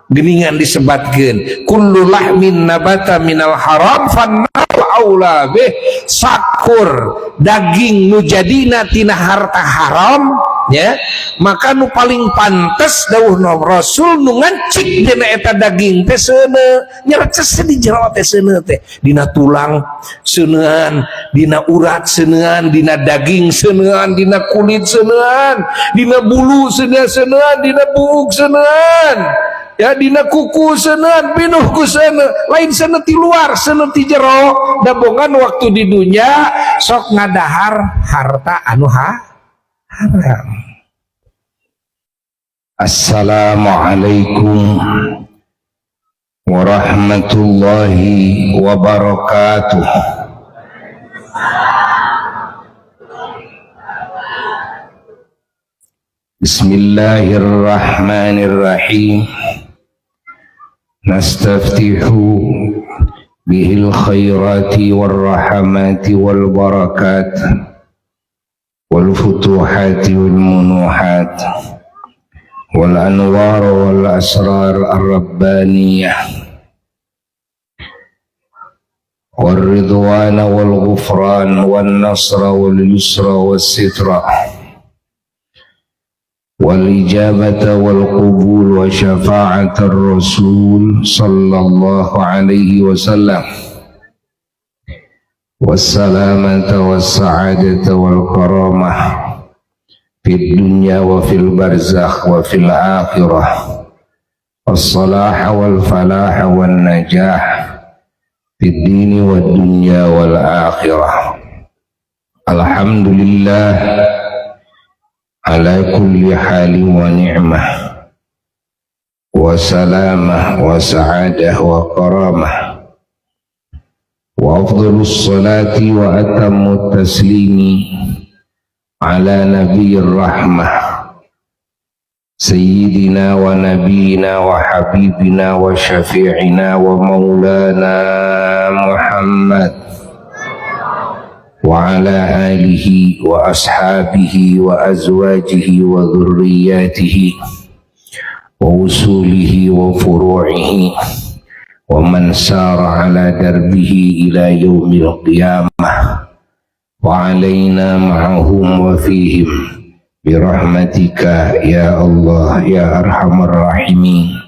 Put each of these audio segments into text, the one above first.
Geningan disebatkeun kullu lahmin nabata minal haram fannar aula bih. Sakur daging nu jadina tina harta haram ya, maka nu paling pantes dawuh Rasul nu ngancik dina eta daging teh seuneu, nyereces di jero teh seuneu teh, dina tulang seuneuan, dina urat seuneuan, dina daging seuneuan, dina kulit seuneuan, dina bulu seuneuan, dina buuk seuneuan ya, dina kuku seuneuan, pinuh ku seuneu. Lain seuneu ti luar, seuneu ti jero. Dabongan waktu di dunya sok ngadahar harta anu haram. Assalamualaikum warahmatullahi wabarakatuh. Bismillahirrahmanirrahim. Nastaftihu bihil khairati warahmati wal barakat wal futuhati wal munuhat wal anwar wal asrar ar-rabbaniyah wal ridwan wal ghufran wal nasra wal yusra was sitra wal ijabata wal qubul wa syafa'at ar-rasul sallallahu alaihi wasallam wassalamata was-sa'adata wal karamah fid dunya wa fil barzakh wa fil akhirah was-salah wal falah wan najah fid dini wad dunya wal akhirah. Alhamdulillah ala kulli halin wa ni'mah wa salamah wa sa'adah wa karamah wa afdalus salati wa atammu taslimi ala nabiyir rahmah sayyidina wa nabiyina wa habibina wa syafi'ina wa maulana Muhammad wa ala alihi wa ashabihi wa azwajihi wa dhurriyyatihi wa usulihi wa furu'ihi wa man sara ala darbihi ila yaumil qiyamah wa alaina ma'ahum wa fihim birahmatika ya Allah ya arhamar rahimin.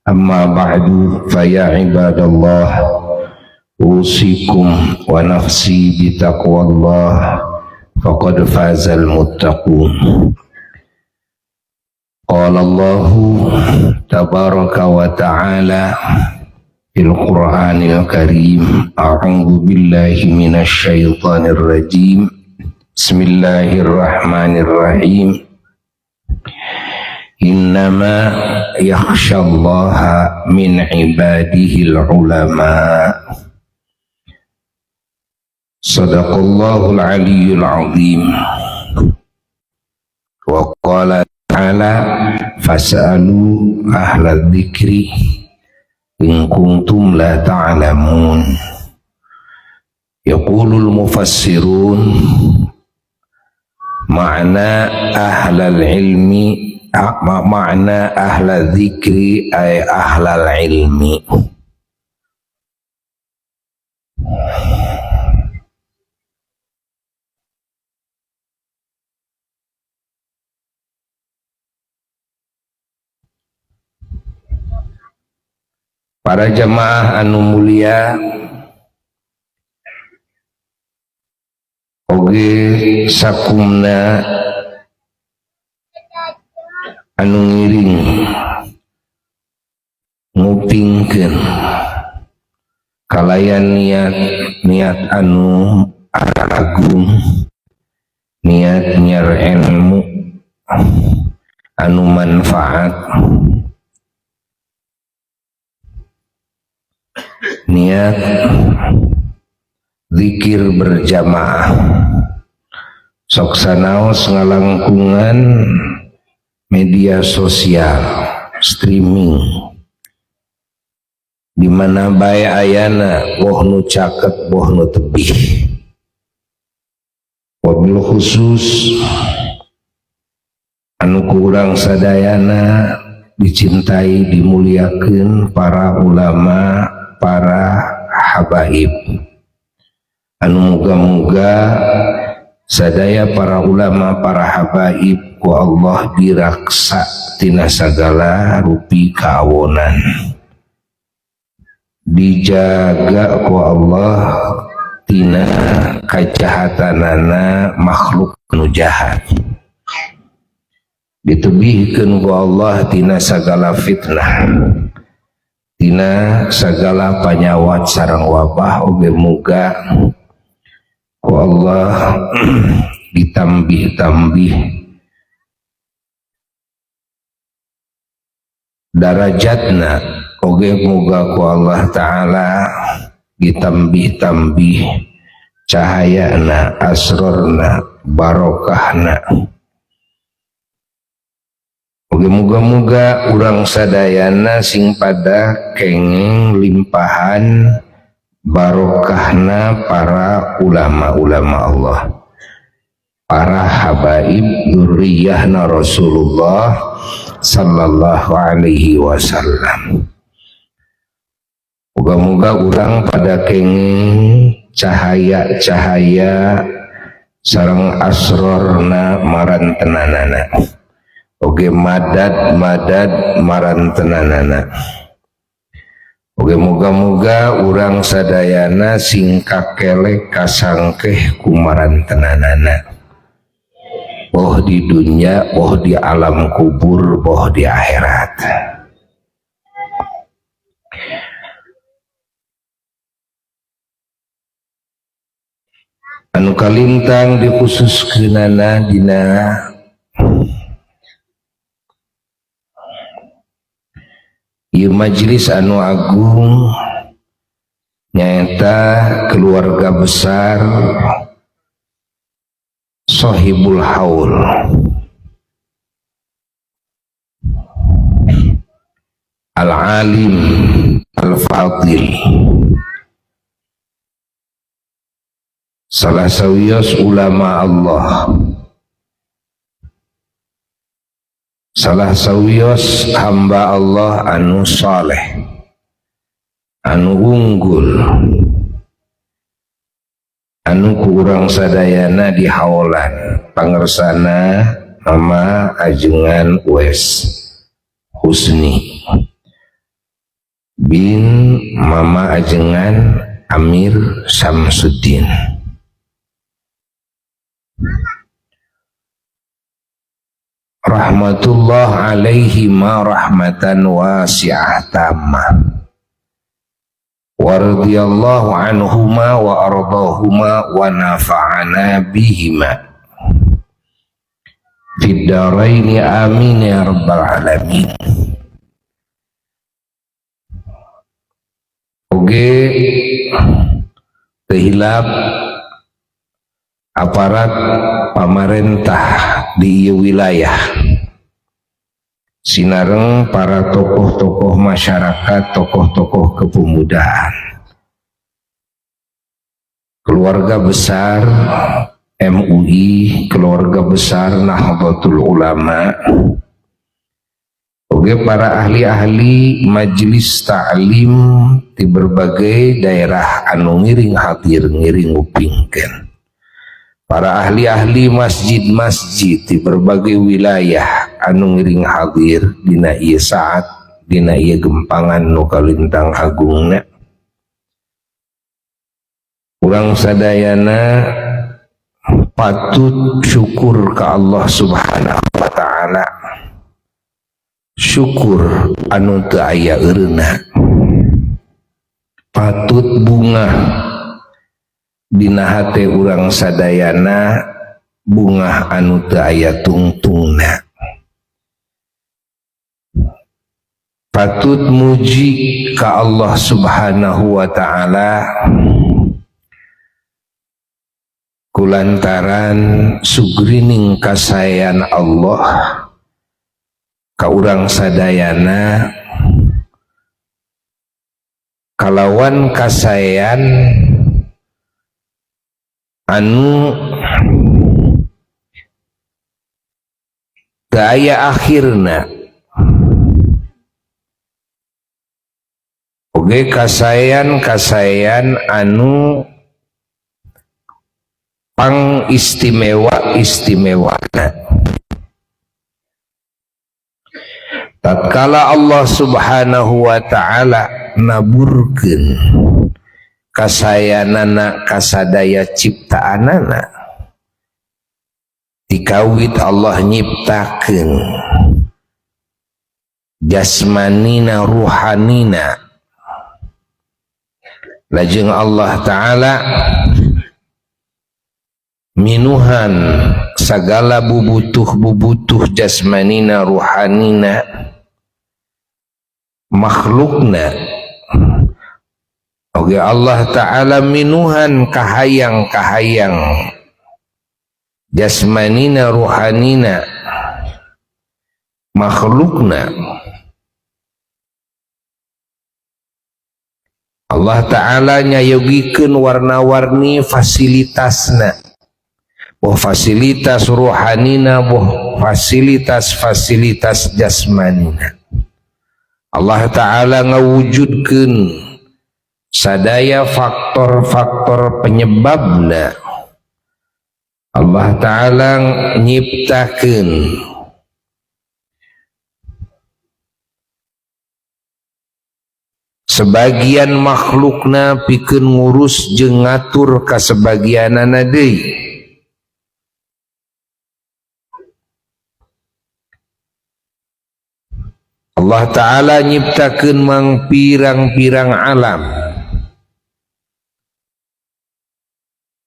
Amma ba'du, fa ya ibadallah, usikum wa nafsi bitaqwallah faqad fazal muttaqun. Qala Allahu tabaraka wa ta'ala fil Qur'anil Karim, a'udzu billahi minasy syaithanir rajim. Bismillahirrahmanirrahim. Innama yakhsyallaha min ibadihil ulama. Sadaqallahul aliyyul azim. Wa qala ta'ala fas'alu ahla dzikri in kuntum la ta'lamun. Yaqulul mufassirun ma'na ahlal ilmi, ma'na ahla dzikri ay ahlal ilmi. Para jamaah anu mulia oge sakumna anu ngiring ngupingkeun kalayan niat niat anu agung, niat nyar ilmu anu manfaat, niat zikir berjamaah, sok sanaos ngalangkungan media sosial streaming di mana bae ayana boh nu caket boh nu tebih, wabil khusus anu kurang sadayana dicintai, dimuliakeun para ulama, para habaib. Anu muga-muga sadaya para ulama, para habaib ku Allah diraksa tina sagala rupi kawonan, dijaga ku Allah tina kajahatanana makhluk nu jahat, ditebihkeun ku Allah tina sagala fitnah, tina sagala panyawat sareng wabah. Oge muga ku Allah ditambih-tambih darajatna, oge muga ku Allah Ta'ala ditambih-tambih cahayana, asrorna, barokahna. Oge muga-muga urang sadayana sing pada kenging limpahan barokahna para ulama-ulama Allah, para habaib dzurriyyahna Rasulullah sallallahu alaihi wasallam. Muga-muga urang pada kenging cahaya-cahaya sareng asrorna marantenanana, oge madad-madad marantenanana. Oge muga-muga urang sadayana sing kakelek kasangkeh kumarantenanana, boh di dunia, boh di alam kubur, boh di akhirat. Anu kalintang dikhususkeunana dina ieu majelis anu agung nyaeta keluarga besar Sohibul Haul, Al-Alim Al-Fadil, salah sawios ulama Allah, salah sawios hamba Allah anu saleh, anu unggul, anu ku urang sadayana dihaolan pangersana Mama Ajengan Uwes Husni bin Mama Ajengan Amir Samsuddin. Rahmatullah alaihi ma rahmatan wasi'ah tamah, wa radhiyallahu anhuma wa ardahuma wa nafa'ana bihima fid dharaini, amin ya rabbal alamin. Oge teu hilap aparat pamarentah di ieu wilayah sinareng para tokoh-tokoh masyarakat, tokoh-tokoh kepemudaan, keluarga besar MUI, keluarga besar Nahdlatul Ulama, oge para ahli-ahli majelis ta'lim di berbagai daerah anu ngiring hadir, ngiring ngupingkeun, para ahli-ahli masjid-masjid di berbagai wilayah anu ngiring hadir dina ieu saat, dina ieu gempangan nu kalintang agungna. Urang sadayana patut syukur ka Allah Subhanahu wa taala, syukur anu teu aya eureunna, patut bungah dina hate urang sadayana, bungah anu teu aya tungtungna, patut muji ka Allah Subhanahu wa taala kulantaran sugrining kasayan Allah ka urang sadayana kalawan kasayan anu teu aya akhirna. Oge kasaean-kasaean anu pang istimewa-istimewana. Tatkala Allah Subhanahu wa ta'ala naburkeun kasayanana kasadaya ciptaanana, tikawit Allah nyiptakeun jasmanina ruhanina, lajeng Allah ta'ala minuhan sagala bubutuh-bubutuh jasmanina ruhanina makhlukna. Oge Allah ta'ala minuhan kahayang-kahayang jasmanina ruhanina makhlukna. Allah ta'ala nyayogikeun warna-warni fasilitasna, boh fasilitas ruhanina, boh fasilitas-fasilitas jasmanina. Allah ta'ala ngawujudkeun sadaya faktor-faktor penyebabna. Allah ta'ala nyiptakeun sebagian makhlukna pikeun ngurus jeung ngatur ka sebagianana deui. Allah ta'ala nyiptakeun mangpirang-pirang alam.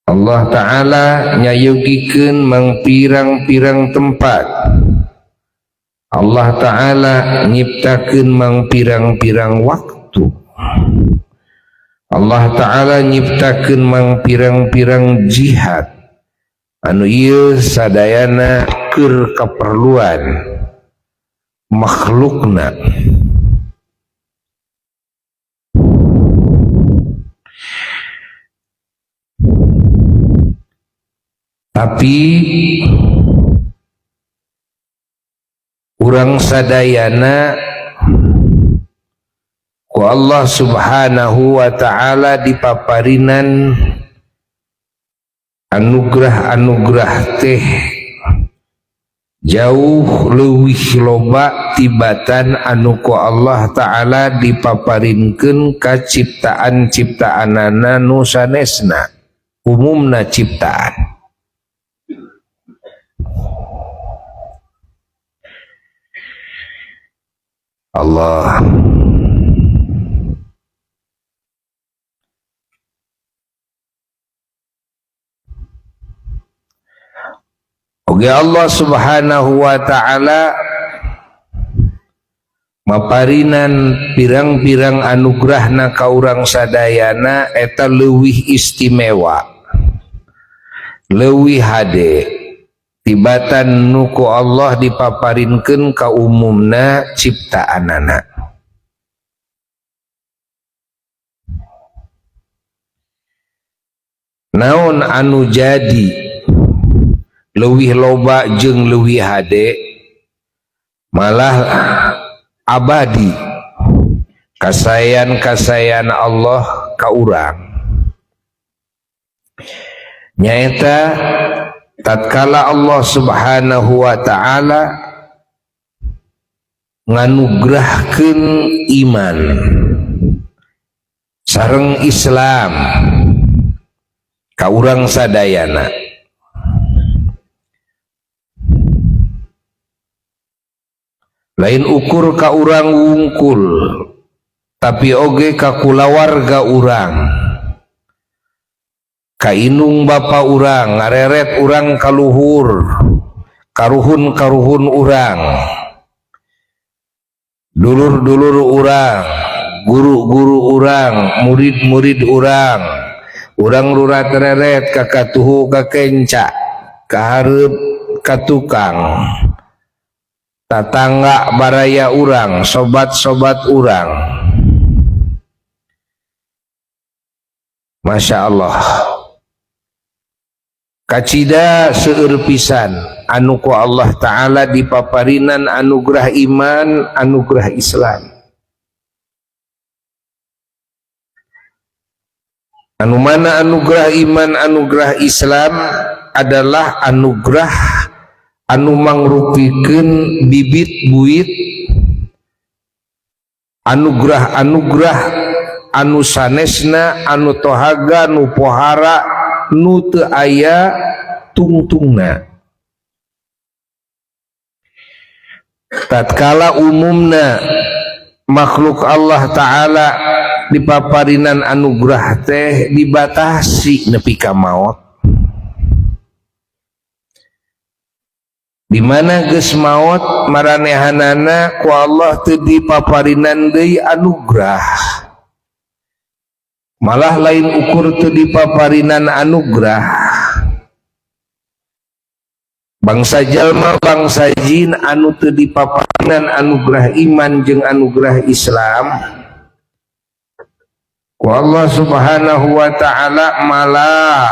Allah ta'ala nyayogikeun mangpirang-pirang tempat. Allah ta'ala nyiptakeun mangpirang-pirang waktu. Allah ta'ala nyiptakeun mangpirang-pirang jihad anu ieu sadayana keur kaperluan makhlukna. Tapi urang sadayana ku Allah Subhanahu wa ta'ala dipaparinan anugerah-anugerah teh jauh leuwih loba tibatan anu ku Allah ta'ala dipaparinkeun ka ciptaan-ciptaanana nu sanesna, umumna ciptaan. Allah oge Allah Subhanahu wa ta'ala maparinan pirang-pirang anugerahna ka urang sadayana eta leuwih istimewa, leuwih hade tibatan nu ku Allah dipaparinkeun ka umumna ciptaanana. Naon anu jadi leuwih loba jeung leuwih hade malah abadi kasayan-kasayan Allah ka urang, nyaeta tatkala Allah Subhanahu wa ta'ala nganugerahkeun iman sareng Islam ka urang sadayana. Lain ukur ka urang wungkul, tapi oge ka kulawarga urang, ka inung bapa urang, ngareret urang kaluhur, karuhun-karuhun urang, dulur-dulur urang, guru-guru urang, murid-murid urang, urang rurat reret ka katuhu ka kenca, ka hareup ka tukang, tatangga baraya urang, sobat-sobat urang. Masya Allah, kacida seueur pisan anu ku Allah ta'ala dipaparinan anugerah iman, anugerah Islam. Anu mana anugerah iman, anugerah Islam adalah anugerah anu mangrupikeun bibit buit anugerah-anugerah anu sanesna, anu tohaga, nu pohara, nu teu aya tungtungna. Tatkala umumna makhluk Allah Ta'ala dipaparinan anugerah teh dibatasi nepi ka maot. Di mana geus maot maranehanana ku Allah teu dipaparinan deui anugerah. Malah lain ukur teu dipaparinan anugerah. Bangsa jalma, bangsa jin anu teu dipaparinan anugerah iman jeung anugerah Islam, ku Allah Subhanahu wa Ta'ala malah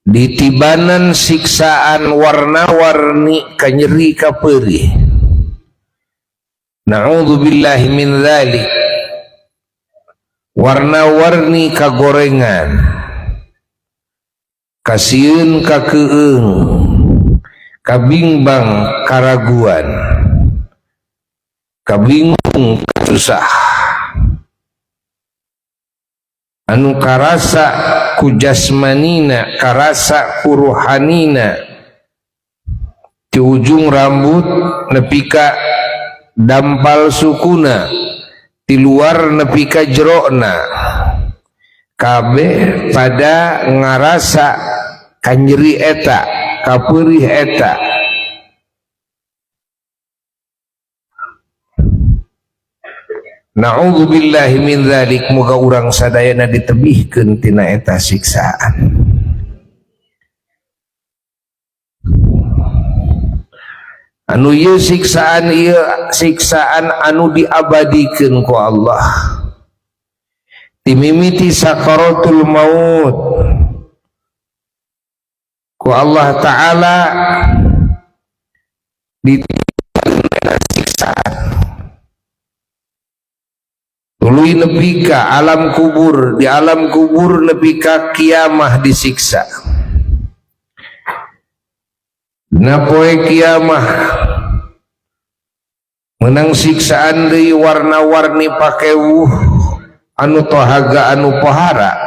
ditibanan siksaan warna-warni kanyeri kapeurih. Na'udzubillahi min dzalik. Warna-warni kagorengan, kasieun kakeung, kabingbang karaguan, kabingung kasusah, anu karasa ku jasmanina, karasa ku ruhanina, di ujung rambut nepi ka dampal sukuna, di luar nepi ka jerokna, kabeh pada ngarasa kanyeri eta, kapeurih eta. Na'udzubillahi min dzalik. Muga urang sadayana ditebihkeun tina eta siksaan. Anu ieu siksaan, ieu siksaan anu diabadikeun ku Allah. Timimiti sakaratul maut ku Allah Ta'ala di siksaan. Tuluy nepi ka alam kubur, di alam kubur nepi ka kiamah disiksa. Dina poe kiamah menang siksaan deui warna-warni pakewuh anu tohaga anu pohara.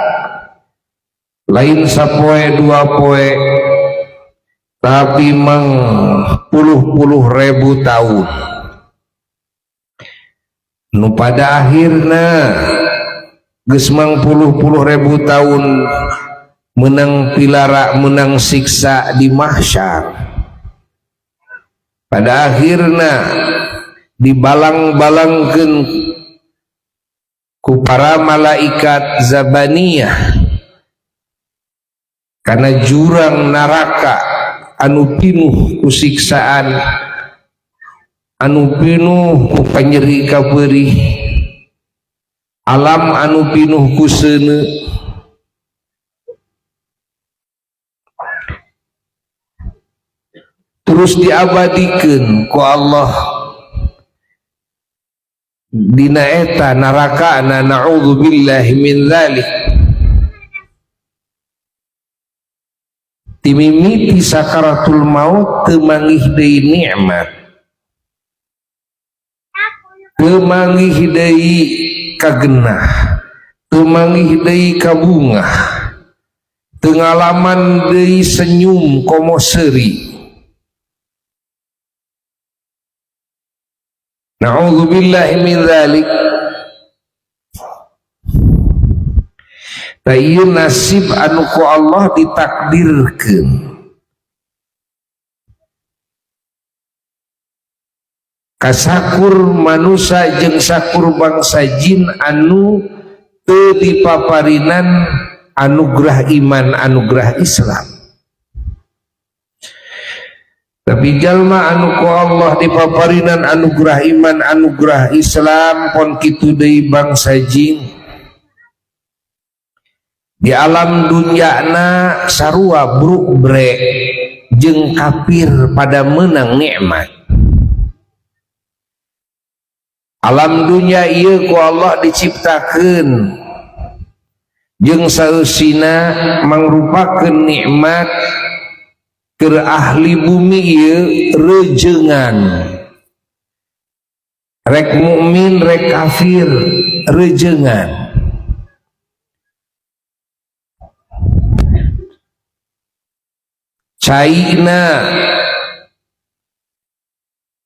Lain sapoe dua poe, tapi mang puluh-puluh ribu tahun. Nu pada akhirna geus mang puluh-puluh ribu tahun menang pilara, menang siksa di mahsyar. Pada akhirna dibalang-balangkeun ku para malaikat zabaniyah karena jurang neraka anu pinuh ku siksaan, anu pinuh ku panyeri kapeurih, alam anu pinuh ku seuneu. Terus diabadikeun ku Allah dina eta neraka. Na'udzubillahi min dzalik. Timimiti sakaratul maut teu manggih deui nikmat, teu manggih deui kagenah, teu manggih deui kabungah, teu ngalaman deui senyum komo seuri. Na'udzubillahi min dzalik. Ta ieu nasib anu ku Allah ditakdirkeun. Kasakur manusia jeung sakur bangsa jin anu teu dipaparinan anugerah iman, anugerah Islam. Tapi jalma anu ku Allah dipaparinan anugerah iman, anugerah Islam, pon kitu deui bangsa jin di alam dunyana sarua bruk bre jeung kafir pada menang nikmat. Alam dunya ieu ku Allah diciptakeun jeung saeusina mangrupakeun nikmat keur ahli bumi ieu rejengan, rek mukmin rek kafir rejengan. Caina,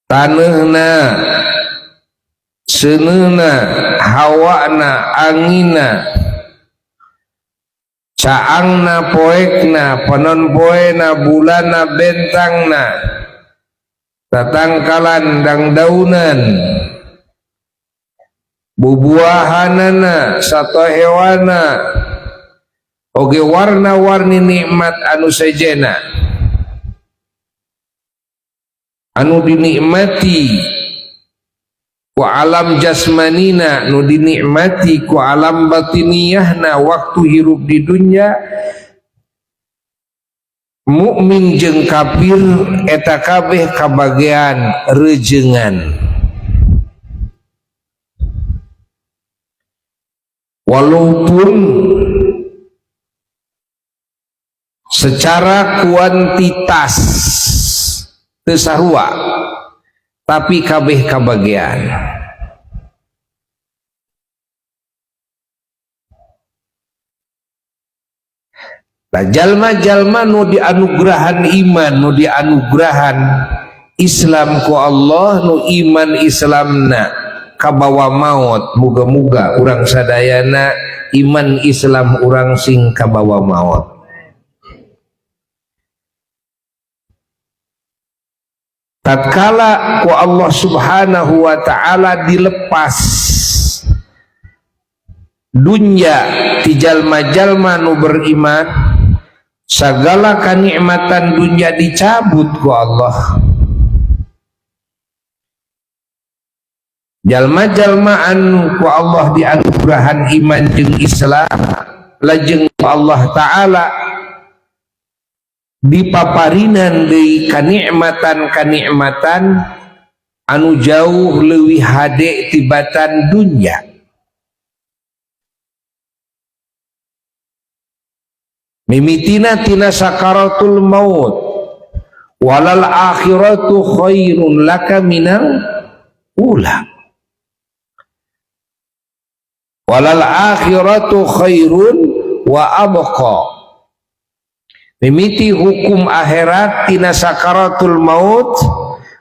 taneuhna, seuneuna, hawana, angina, caangna, poekna, panon poena, bulana, bentangna, tatangkalan dangdaunan, bubuahanana, sato hewana, oge warna-warni nikmat anu sejena anu dinikmati ku alam jasmanina, nu dinikmati ku alam batiniyahna waktu hirup di dunia. Mukmin jeung kafir eta kabeh kabagean rejengan. Walaupun secara kuantitas teu sarua, tapi kabeh kabagean. Nah, jalma-jalma nu dianugerahan iman, nu dianugerahan Islam ku Allah, nu iman Islamna kabawa maut, muga-muga urang sadayana iman Islam urang sing kabawa maut. Tatkala ku Allah Subhanahu wa ta'ala dilepas dunya ti jalma-jalma nu beriman, segala kenikmatan dunia dicabut ku Allah. Jalma-jalma anu ku Allah dianugerahan iman jeung Islam, lajeng ku Allah ta'ala dipaparinan deui kanikmatan-kanikmatan anu jauh leuwih hade tibatan dunya. Mimitina tina sakaratul maut, walal akhiratu khairun laka minal ula, walal akhiratu khairun wa abqa. Mimiti hukum akhirat tina sakaratul maut,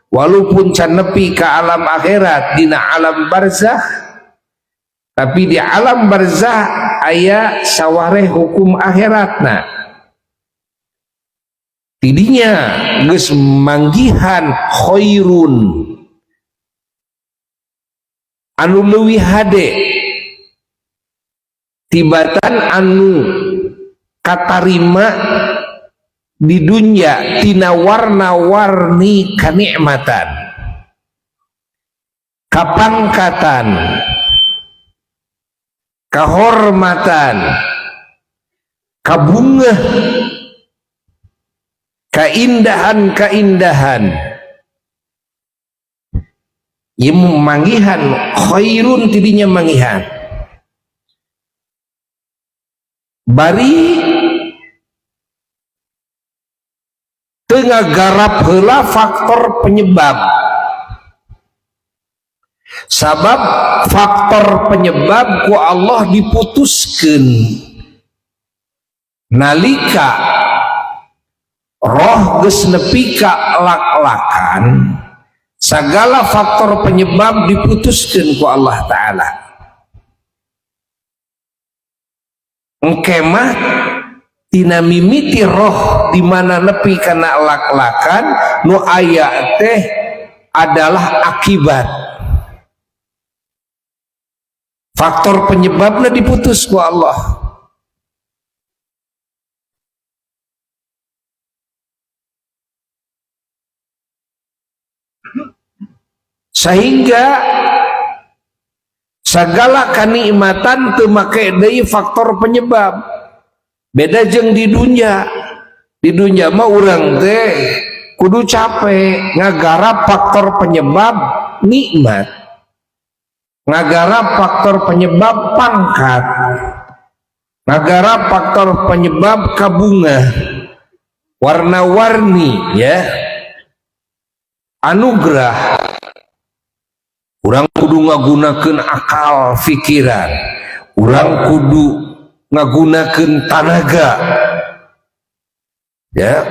walaupun can nepi ka alam akhirat dina alam barzah, tapi di alam barzah aya sawareh hukum akhiratna. Tidinya geus manggihan khairun anu leuwih hade tibatan anu katarima di dunia tina warna-warni kanikmatan, kapangkatan, kahormatan, kabungah, kaindahan-kaindahan. Ieu manggihan khairun tidinya manggihan. Bari teu ngagarap heula faktor penyebab. Sabab faktor penyebab ku Allah diputuskeun nalika roh geus nepi ka lak-lakan, segala faktor penyebab diputuskeun ku Allah Ta'ala. Engke mah tina mimiti roh di mana nepi kana lak-lakan nu aya teh adalah akibat. Faktor penyebabna diputus ku Allah. Sehingga segala kenikmatan teu make deui faktor penyebab. Beda jeung di dunia. Di dunia mah urang teh kudu capek ngagarap faktor penyebab nikmat, ngagarap faktor penyebab pangkat, ngagarap faktor penyebab kabunga, warna-warni, ya, anugerah. Urang kudu ngagunakeun akal pikiran, urang kudu ngagunakeun tanaga, ya,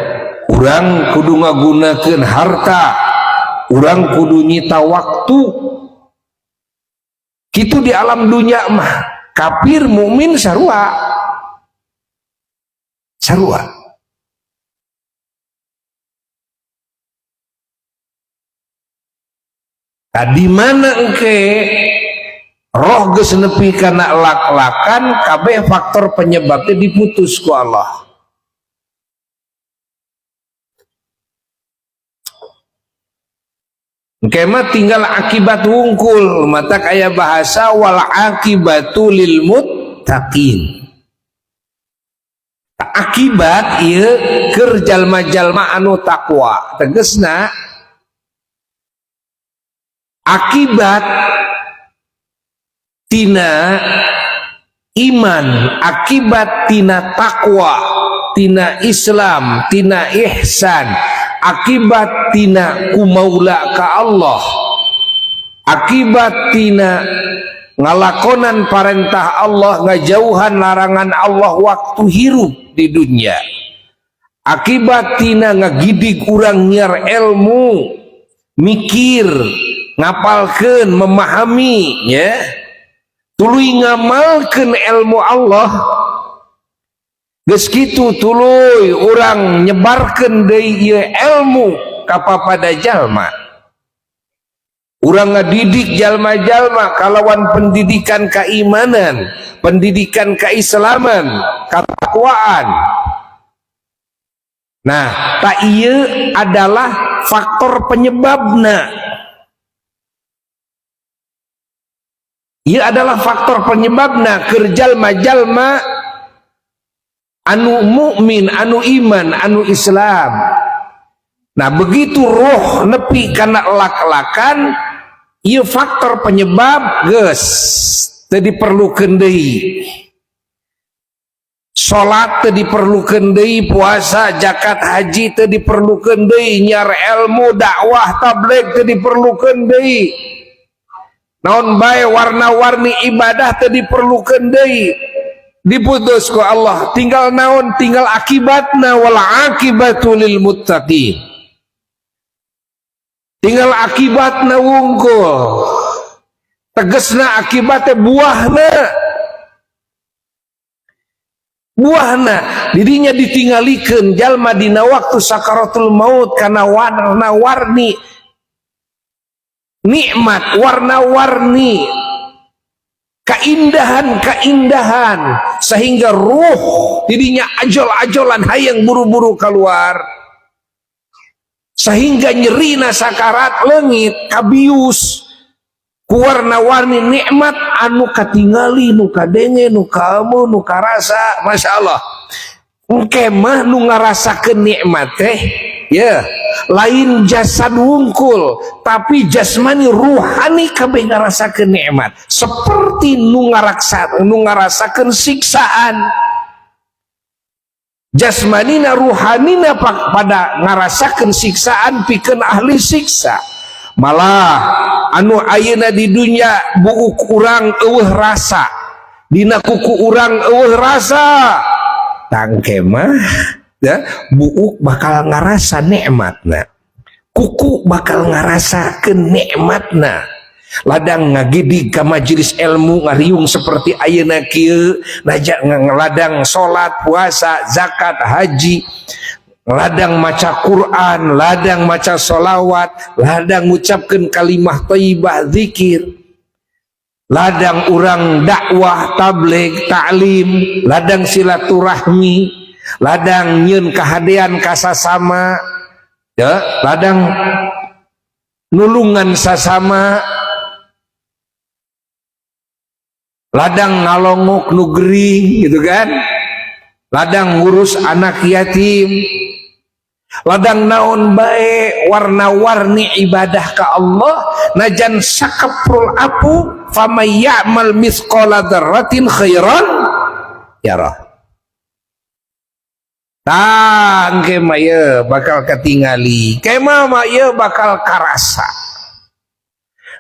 urang kudu ngagunakeun harta, urang kudu nyita waktu. Kitu di alam dunia mah, kafir mukmin sarua sarua. Nah, di mana engke roh geus nepi kana lak-lakan, kabeh faktor penyebabnya diputus ku Allah. Engke mah tinggal akibat wungkul, mata kaya bahasa wal akibatu lil muttaqin. Akibat ieu keur jalma-jalma anu takwa, tegesna akibat tina iman, akibat tina takwa, tina Islam, tina ihsan, akibat tina kumaula ka Allah, akibat tina ngalakonan parentah Allah, ngajauhan larangan Allah waktu hirup di dunia, akibat tina ngagidig urang nyiar ilmu, mikir, ngapalkeun, memahami, ya, tuluy ngamalkeun ilmu Allah. Geus kitu tuluy urang nyebarkeun deui ieu ilmu ka papada jalma. Urang ngadidik jalma-jalma kalawan pendidikan keimanan, pendidikan keislaman, ketakwaan. Nah, tak ieu adalah faktor penyebabna. Ieu adalah faktor penyebabna keur jalma-jalma anu mukmin, anu iman, anu Islam. Nah, begitu roh nepi kana lak-lakan, ieu faktor penyebab geus teu diperlukeun deui. Salat teu diperlukeun deui, puasa, zakat, haji teu diperlukeun deui, nyiar ilmu, dakwah, tabligh teu diperlukeun deui. Naon bae warna-warni ibadah teu diperlukeun deui. Diputus ku Allah, tinggal naon, tinggal akibatna, wal akibatu lil muttaqin. Tinggal akibatna wungkul. Tegesna akibatnya buahna. Buahna dirinya ditinggalikeun jalma dina waktu sakaratul maut kana warna-warni nikmat, warna-warni keindahan-keindahan, sehingga ruh dirinya ajol-ajolan hayang buru-buru keluar, sehingga nyerina sakarat leungit kabius ku warna-warni nikmat anu katingali, nu kadenge, nu kamu, nu karasa. Masya Allah, engke mah nu ngarasakeun nikmat teh ya lain jasad wungkul, tapi jasmani ruhani kabeh ngarasakeun nikmat, seperti nu ngaraksa, nu ngarasakeun siksaan. Jasmanina ruhanina pada ngarasakeun siksaan pikeun ahli siksa. Malah anu ayeuna di dunia buuk urang eueuh rasa, dina kuku urang eueuh rasa, tangke mah ya buuk bakal ngarasa nikmatna, kuku bakal ngarasa kenikmatna. Ladang ngagidig ka majelis ilmu ngariung seperti ayeuna kieu, najak ladang salat, puasa, zakat, haji, ladang maca Quran, ladang maca sholawat, ladang ngucapkeun kalimah thayyibah zikir, ladang urang dakwah, tabligh, ta'lim, ladang silaturahmi, ladang nyeun kahadean kasasama, ya, ladang Nulungan sasama, ladang ngalongok nu gering gitu kan, ladang ngurus anak yatim, ladang naon bae warna-warni ibadah ka Allah najan sakaprul apu famay ya'mal mithqala dzarratin khairan yarah. Tah engke mah ieu bakal katingali, ke mah ieu bakal karasa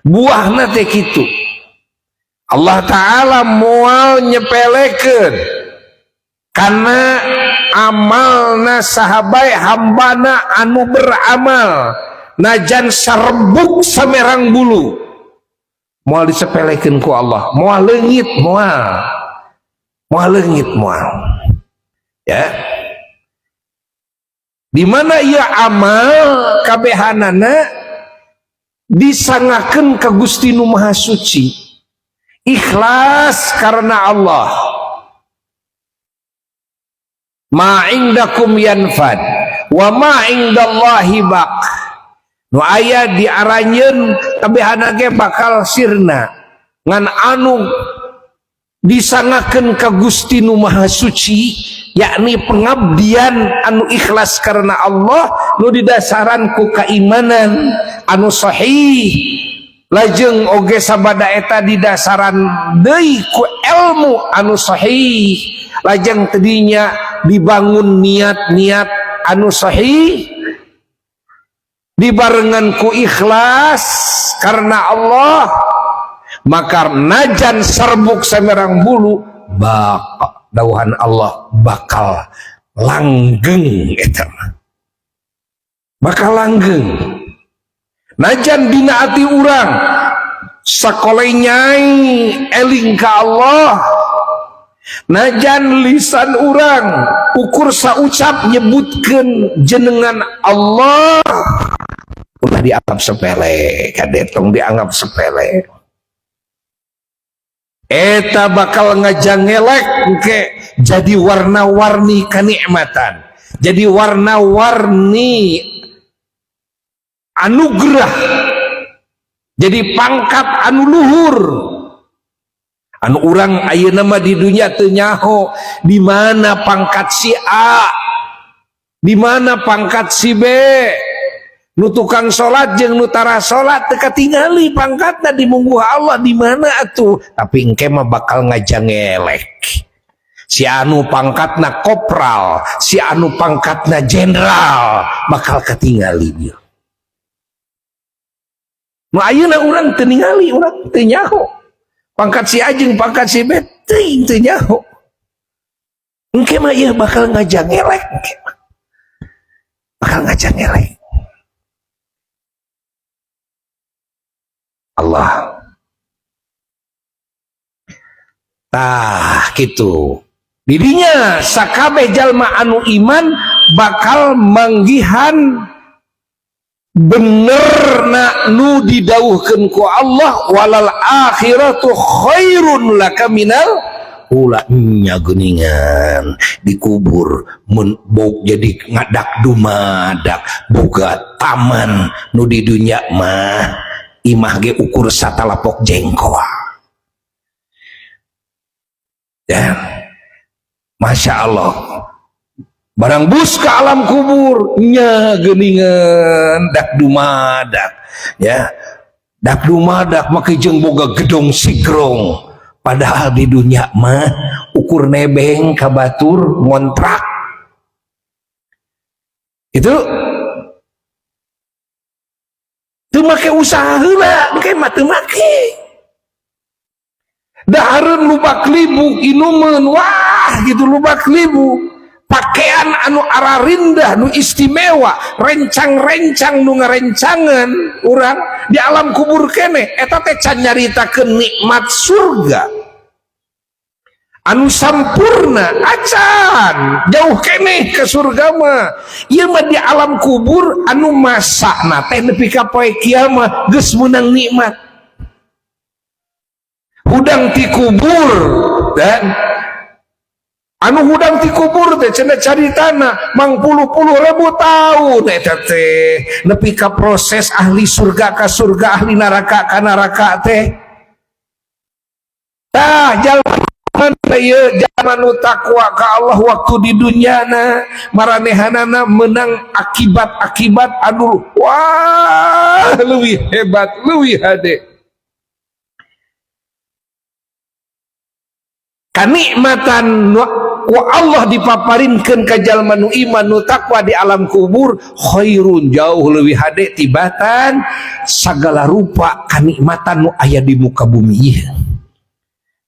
buahna teh kitu. Allah Ta'ala moal nyepelekeun karena amalna sahabai hambana anu beramal najan sarebuk samerang bulu moal disepelekeun ku Allah, moal leungit, moal moal leungit, moal ya. Di mana ia amal kabehanana disangakeun ka Gusti Nu Maha Suci, ikhlas karena Allah. Ma indakum yanfad wa ma indallahi baq. Nu aya di aranjeun kabehana ge bakal sirna, ngan anu disangakeun ka Gusti Nu Maha Suci, yakni pengabdian anu ikhlas karena Allah nu didasaran ku keimanan anu sahih, lajeng oge sabada eta didasaran deui ku ilmu anu sahih, lajeng tadinya dibangun niat-niat anu sahih dibarengan ku ikhlas karena Allah, maka najan serbuk samerang bulu bak dauhan Allah bakal langgeng, eta mah bakal langgeng. Najan dina ati urang sakoleh nyai eling ka Allah, najan lisan urang ukur saucap nyebutkeun jenengan Allah, ulah dianggap sepele, kade tong dianggap sepele. Eta bakal ngajangelek ke jadi warna-warni kenikmatan, jadi warna-warni anugerah, jadi pangkat anu luhur anu urang ayeuna mah di dunia teu nyaho di mana pangkat si A, di mana pangkat si B. Nu tukang salat jeung nu tara salat teu katingali pangkatna di mungguh Allah di mana atuh, tapi engke mah bakal ngajangelek. Si anu pangkatna kopral, si anu pangkatna jenderal bakal katingali dia. Nu ayeuna urang teu ningali, urang teu nyaho pangkat si A jeung pangkat si B, teuing teu nyaho. Engke mah ieu bakal ngajangelek, engke mah bakal ngajangelek. Allah. Tah gitu. Didinya sakabeh jalma anu iman bakal manggihan benerna nu didawuhkeun ku Allah, walal akhiratu khairun laka minal ula. Nya geuningan dikubur mun bok jadi ngadak dumadak boga taman nu di dunya mah imah ge ukur satalapok jengkol. Ya, Masya Allah. Barang bus ke alam kubur nya geuningan dak dumadak, ya dak dumadak make jeung boga gedong sigrong, padahal di dunia mah ukur nebeng ka batur ngontrak itu teu make usaha heula, engke mah teu make. Dahareun lubak libu inumeun, wah gitu lubak libu, pakaian anu ararindah nu istimewa, rencang-rencang nu ngarencangan urang di alam kubur kene eta teh can nyaritakeun nikmat surga anu sampurna acan jauh keneh ke surga mah. Ieu mah di alam kubur anu masakna teh nepi ka poe kiamat geus meunang nikmat. Hudang ti kubur dan Anu hudang ti kubur teh cenah caritana mangpuluh-puluh ribu tahun eta teh nepi ka proses ahli surga ka surga, ahli neraka ka neraka teh. Tah, jalma ieu, jalma nu takwa ka Allah waktu di dunyana, maranehanana menang akibat-akibat anu wah, leuwih hebat, leuwih hade. Kanikmatan ku Allah dipaparinkeun ka jalma nu iman, nu takwa di alam kubur, khairun, jauh leuwih hade tibatan sagala rupa kanikmatan nu aya di muka bumi ieu.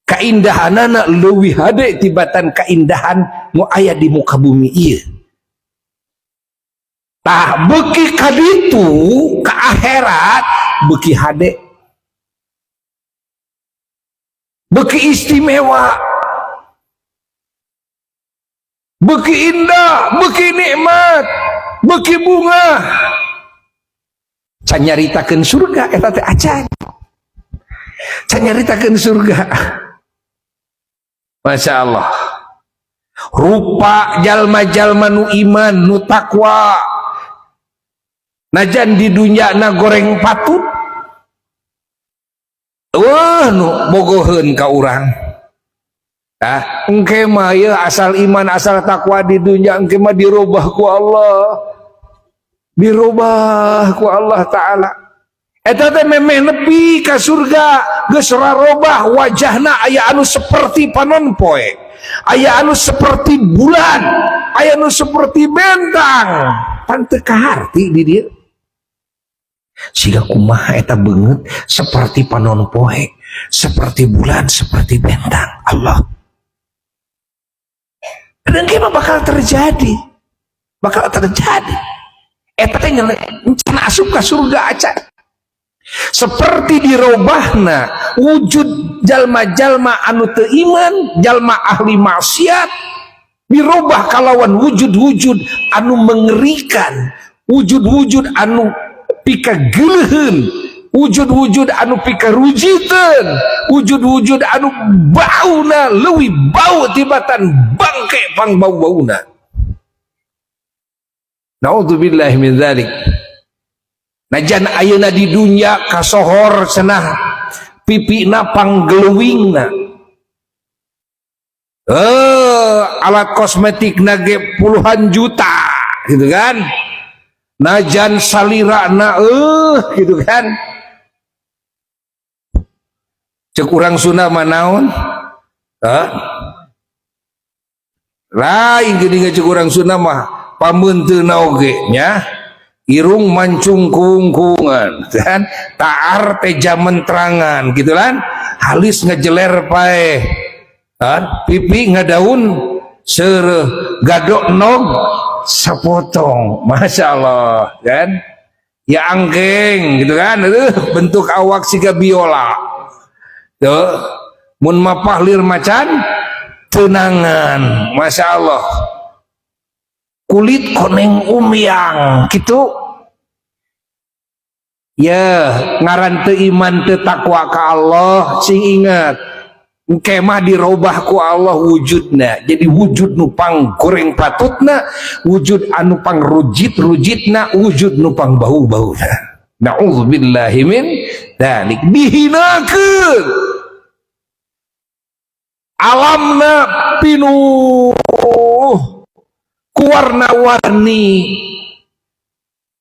Kaindahanana leuwih hade tibatan kaindahan nu aya di muka bumi ieu. Tah, beuki kaditu ka akhirat beuki hade, beuki istimewa, beuki indah, beuki nikmat, beuki bunga. Can nyaritakeun surga eta teh acan. Can nyaritakeun surga. Masya Allah. Rupa jalma-jalma nu iman, nu takwa. Najan di dunya na goreng patut. Wah, nu bogoheun ka urang. Ah, engke mah ieu asal iman, asal takwa di dunya, engke mah dirubah ku Allah. Dirubah ku Allah Ta'ala. Eta teh memeh nepi ka surga geus rarobah wajahna, aya anu seperti panon poe, aya anu seperti bulan, aya anu seperti bentang. Pan teu kaharti di dieu. Siga kumaha eta beungeut seperti panon poe, seperti bulan, seperti bentang. Allah. Dan mah bakal terjadi. Bakal terjadi. Eta teh can asup ka surga acan. Seperti dirobahna wujud jalma-jalma anu teu iman, jalma ahli maksiat dirobah kalawan wujud-wujud anu mengerikan, wujud-wujud anu pikageuleuheun, wujud-wujud anu pikarujiteun, wujud-wujud anu bauna leuwih bau tibatan bangke pang bau-bauna. Naudzubillah min dzalik. Najan ayeuna di dunya kasohor cenah pipina pangglowingna, alat kosmetik nage puluhan juta gitu kan, najan salirana gitu kan, cek urang Sunda mah naon? Hah? Lain geuning, cek urang Sunda mah pameunteuna oge nya irung mancung kungkungan kan, taar teja mentrangan gitu kan, halis ngejeler paeh kan, pipi ngadaun seureuh, gadok nog sapotong, masya Allah kan ya, angkeng gitu kan. Aduh, bentuk awak siga biola tuh, mun mapah lir macan tenangan, masya Allah, kulit koneng umyang gitu ya. Ngaran teu iman, teu takwa ka Allah, sing ingat, engke mah dirobah ku Allah wujudna jadi wujud nu pang goreng patutna, wujud anu pang rujit-rujitna, wujud nu pang bau-bauna. Na'udzubillahi min dzalik. Dihinakeun alamna pinuh ku warna-warni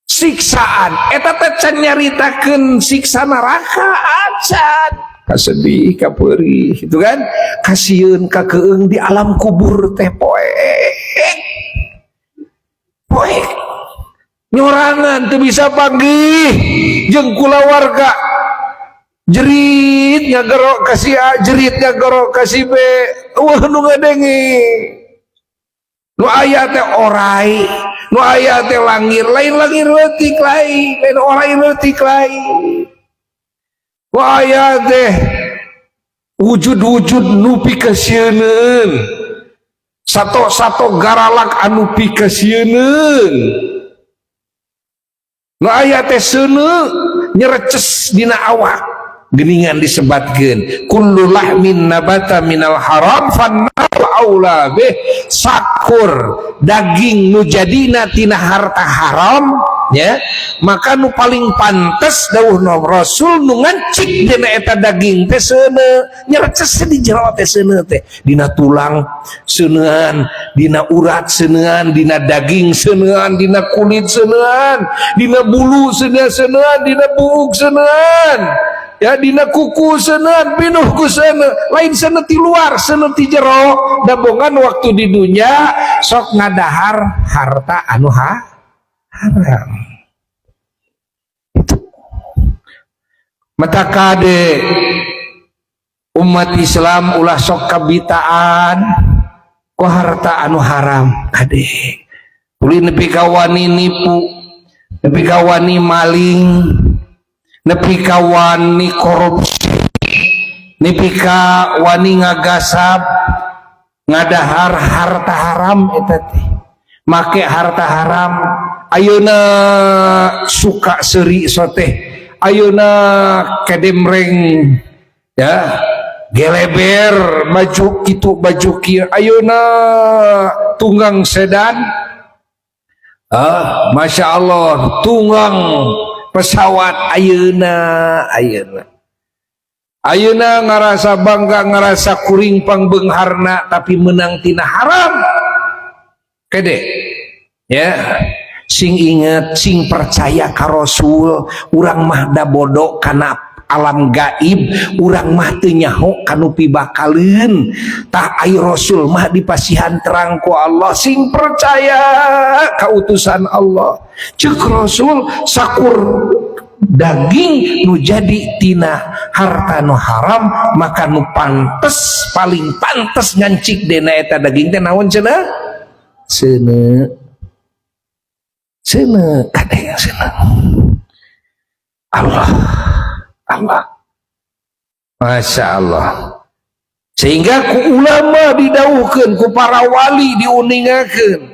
siksaan. Eta teh can nyaritakeun siksa neraka acan. Kasedih, kapeurih itu kan, kasieun, kakeung di alam kubur teh, poek poek nyorangan teu bisa panggih jeung kulawarga, jerit ngagerok ka si A, jerit ngagerok ka si B, wah, nu ngadenge. Nu aya teh orai, nu aya teh langir, lain langir leutik, lain, lain orai leutik, lain. Nu aya teh wujud-wujud nu pikasieuneun, sato-sato garalak anu pikasieuneun. Nu aya teh seuneu nyereces dina awak. Geningan disebatkeun kullu lahmin nabata minal haram fannar. aula bih. Sakur daging nu jadina tina harta haram, ya, maka nu paling pantes dawuh Rasul nu ngancik dina eta daging teh seuneu, nyereces di jero teh seuneu teh, dina tulang seuneuan, dina urat seuneuan, dina daging seuneuan, dina kulit seuneuan, dina bulu seuneuan, dina buuk seuneuan, ya, dina kuku seuneuan, pinuh ku seuneu. Lain seuneu ti luar, seuneu ti jero. Dabongan waktu di dunia sok ngadahar harta anu haram itu. Mata kade umat Islam, ulah sok kabitaan ku harta anu haram. Kade uli nepi ka wani nipu, nepi ka wani maling, nepi ka wani korupsi, nepi ka wani ngagasab, ngadahar harta haram eta teh, make harta haram. Ayeuna suka seuri soteh, ayeuna kedemreng, ya, geleber baju kitu, baju kieu, ayeuna tunggang sedan, ah, Masya Allah, tunggang pesawat ayeuna. Ayeuna ngarasa bangga, ngarasa kuring pangbeungharna, tapi menang tina haram. Kede ya, sing inget, sing percaya ka Rasul. Urang mah da bodoh kana alam gaib, urang mah teu nyaho kanu pibakaleun. Tah, ai Rasul mah dipasihan terang ku Allah. Sing percaya ka utusan Allah. Cek Rasul, sakur daging nu jadi tina harta nu haram, maka nu pantes, paling pantes ngancik dina eta daging teh naon cenah? Seuneu. Seuneu, kade seuneu. Allah, Allah, Masya Allah. Sehingga ku ulama didawuhkeun, ku para wali diuningakeun,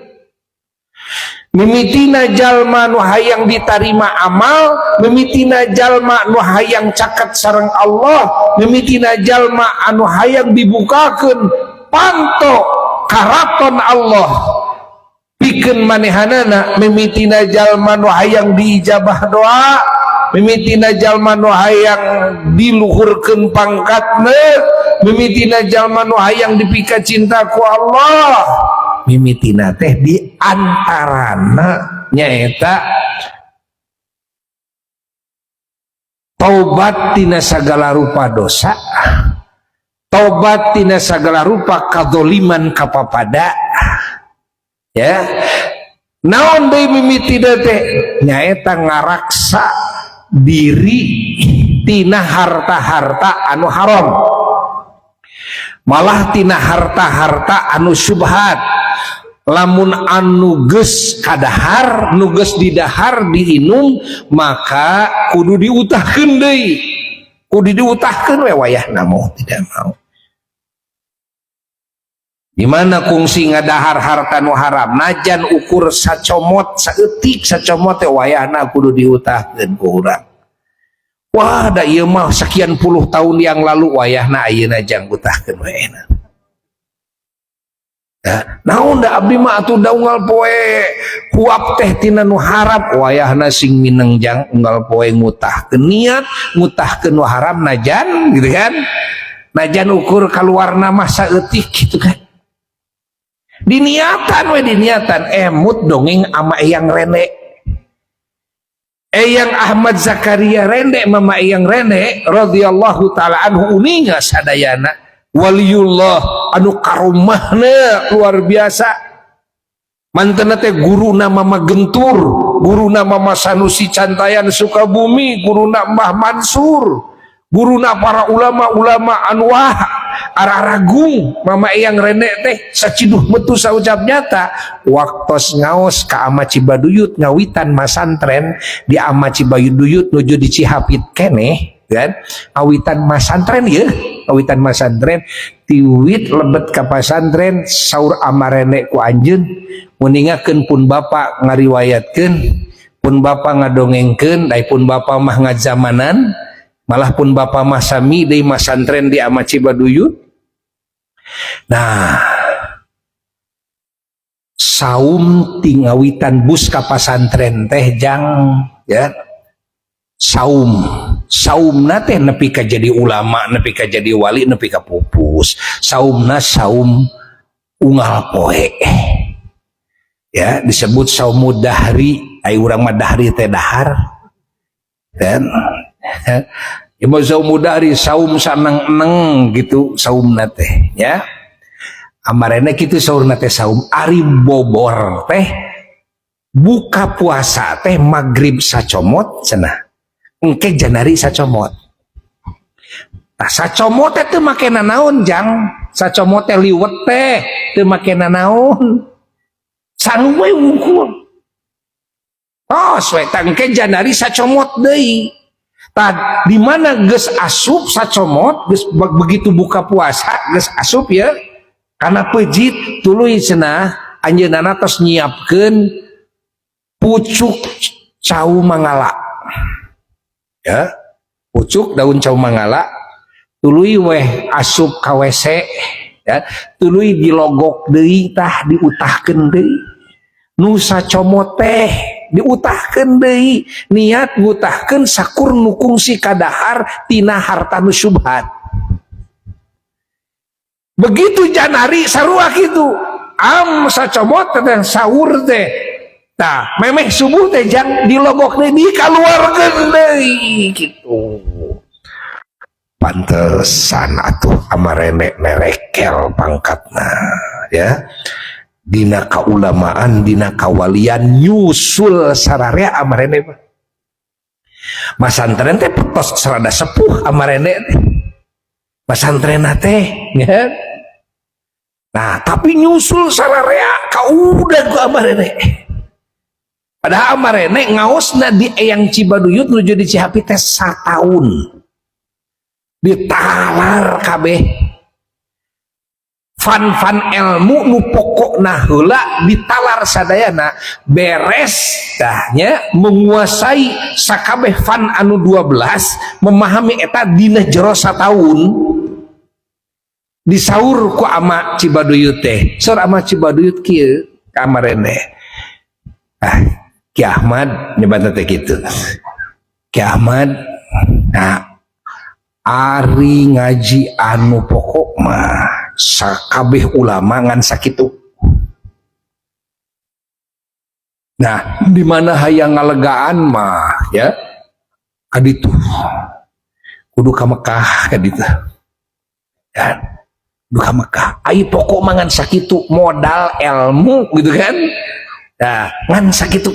mimitina jalma nu hayang ditarima amal, mimitina jalma nu hayang caket sareng Allah, mimitina jalma anu hayang dibukakeun panto karaton Allah pikeun manehanana, mimitina jalma nu hayang diijabah doa, mimitina jalma nu hayang diluhurkeun pangkatna, mimitina jalma nu hayang dipika cinta ku Allah, mimitina teh di antarana nyaeta taubat tina sagala rupa dosa, taubat tina sagala rupa kadoliman kapapada, ya. Naon deui mimitina teh? Nyaeta ngaraksa diri tina harta-harta anu haram, malah tina harta-harta anu syubhat. Lamun anu geus kadahar, nu geus didahar, diinum, maka kudu diutahkeun deui, kudu diutahkeun we wayahna, mau tidak mau. Di mana kungsi ngadahar harta nu haram, najan ukur sacomot saeutik, sacomot teh wayahna kudu diutahkeun ku urang. Wah, da ieu mah sekian puluh tahun yang lalu, wayahna ayeuna jang utahkeun we. Ya, naon da abdi mah atuh da unggal poe huap teh tina nu haram. Wayahna sing mineng jang unggal poe ngutahkeun, niat ngutahkeun nu haram, najan gitu kan, najan ukur kaluarna mah saeutik gitu kan, diniatan we, diniatan. Emut dongeng ama Eyang Rene, Eyang Ahmad Zakaria Rende. Mama Eyang Rene radhiyallahu taala anhu, uninga sadayana, waliullah anu karomahna luar biasa. Mantena teh guruna Mama Gentur, guruna Mama Sanusi Cantayan Sukabumi, guruna Mbah Mansur, guruna para ulama-ulama anu wah araragung. Mama Eyang Rene teh saciduh metu saucap nyata waktos ngaos ka Ama Cibaduyut, ngawitan masantren di Ama Cibaduyut nuju di Cihapit keneh kan, awitan masantren ya, awitan masantren. Tiwit lebet ka pasantren, saur amarene ku anjeun nguningakeun, pun bapak ngariwayatkeun, pun bapak ngadongengkeun, da pun bapak mah ngazamanan, malah pun bapak mah sami deui masantren di Ama Cibaduyut. Nah, Saum ti ngawitan bus ka pasantren teh, jang, ya. Saum, saumna teh nepi ka jadi ulama, nepi ka jadi wali, nepi ka pupus. Saumna saum unggal poe, ya, disebut saumu dahri. Ai urang mah dahri teh dahar kan ya, mau saumu dahri, saum saneng-neng gitu saumna teh, ya. Amarene kitu saurna teh saum. Ari bobor teh, buka puasa teh maghrib sacomot cenah, engke janari sacomot. Tah, sacomot teh teu make nanaon, jang. Sacomot teh, liwet teh teu make nanaon, sangu we wungkul, tos we. Tah, engke janari sacomot deui. Tah, di mana geus asup sacomot, geus begitu buka puasa geus asup ya karena pejit, tuluy cenah anjeunna tos nyiapkeun pucuk cau mangala, ya, pucuk daun cau mangala. Tuluy weh asup ka WC, ya, tuluy dilogok deui. Tah, diutahkeun deui nu sacomot teh, diutahkeun deui, niat ngutahkeun sakur nu kungsi kadahar tina harta nu syubhat. Begitu janari sarua kitu, am sacomot teh sahur teh. Tah, memeh subuh teh, jang, dilogok deui, dikaluarkeun deui kitu. Pantesan atuh amarene nerekel pangkatna, ya, dina kaulamaan, dina kawalian nyusul sararea amarene mah. Masantren teh tos serada sepuh amarene teh, pasantren teh, ya. Nah, tapi nyusul sararea kaudah ku amarene. Padahal amarene ngaosna di Eyang Cibaduyut nuju di Cihapi teh sataun, ditalar kabeh fan-fan ilmu nu pokokna heula, ditalar sadayana beres. Dahnya menguasai sakabeh fan anu 12, memahami eta dina jero sataun. Disaur ku ama Cibaduyut teh, saur ama Cibaduyut kieu ka amarene, "Ah, Ki Ahmad," nyebatna teh kitu, "Ki Ahmad, nah, ari ngaji anu pokok mah sakabeh ulama ngan sakitu. Nah, di mana hayang ngalegaan mah, ya, kaditu kudu ka Mekah, kaditu kan, kudu ka Mekah. Ai pokok mah ngan sakitu, modal ilmu gitu kan. Nah, ngan sakitu."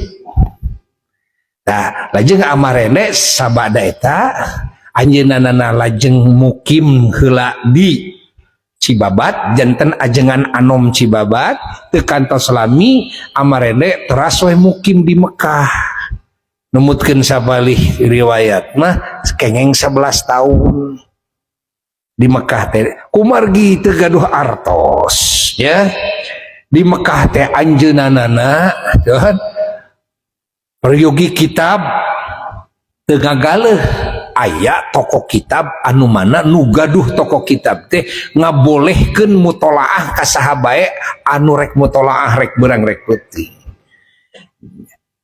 Nah, lajeng amarene sabada eta anjeunna lajeng mukim heula di Cibabat, janten ajengan anom Cibabat. Teu kantos lami amarene teras we mukim di Mekah. Numutkeun sabalih riwayat mah kengeng 11 tahun di Mekah teh, kumargi teu gaduh artos, ya. Di Mekah teh anjeunana peryogi kitab teu ngagaleuh. Aya toko kitab anu mana nu gaduh toko kitab teh ngabolehkeun mutolaah ka saha bae anu rek mutolaah, rek beurang rek peuting.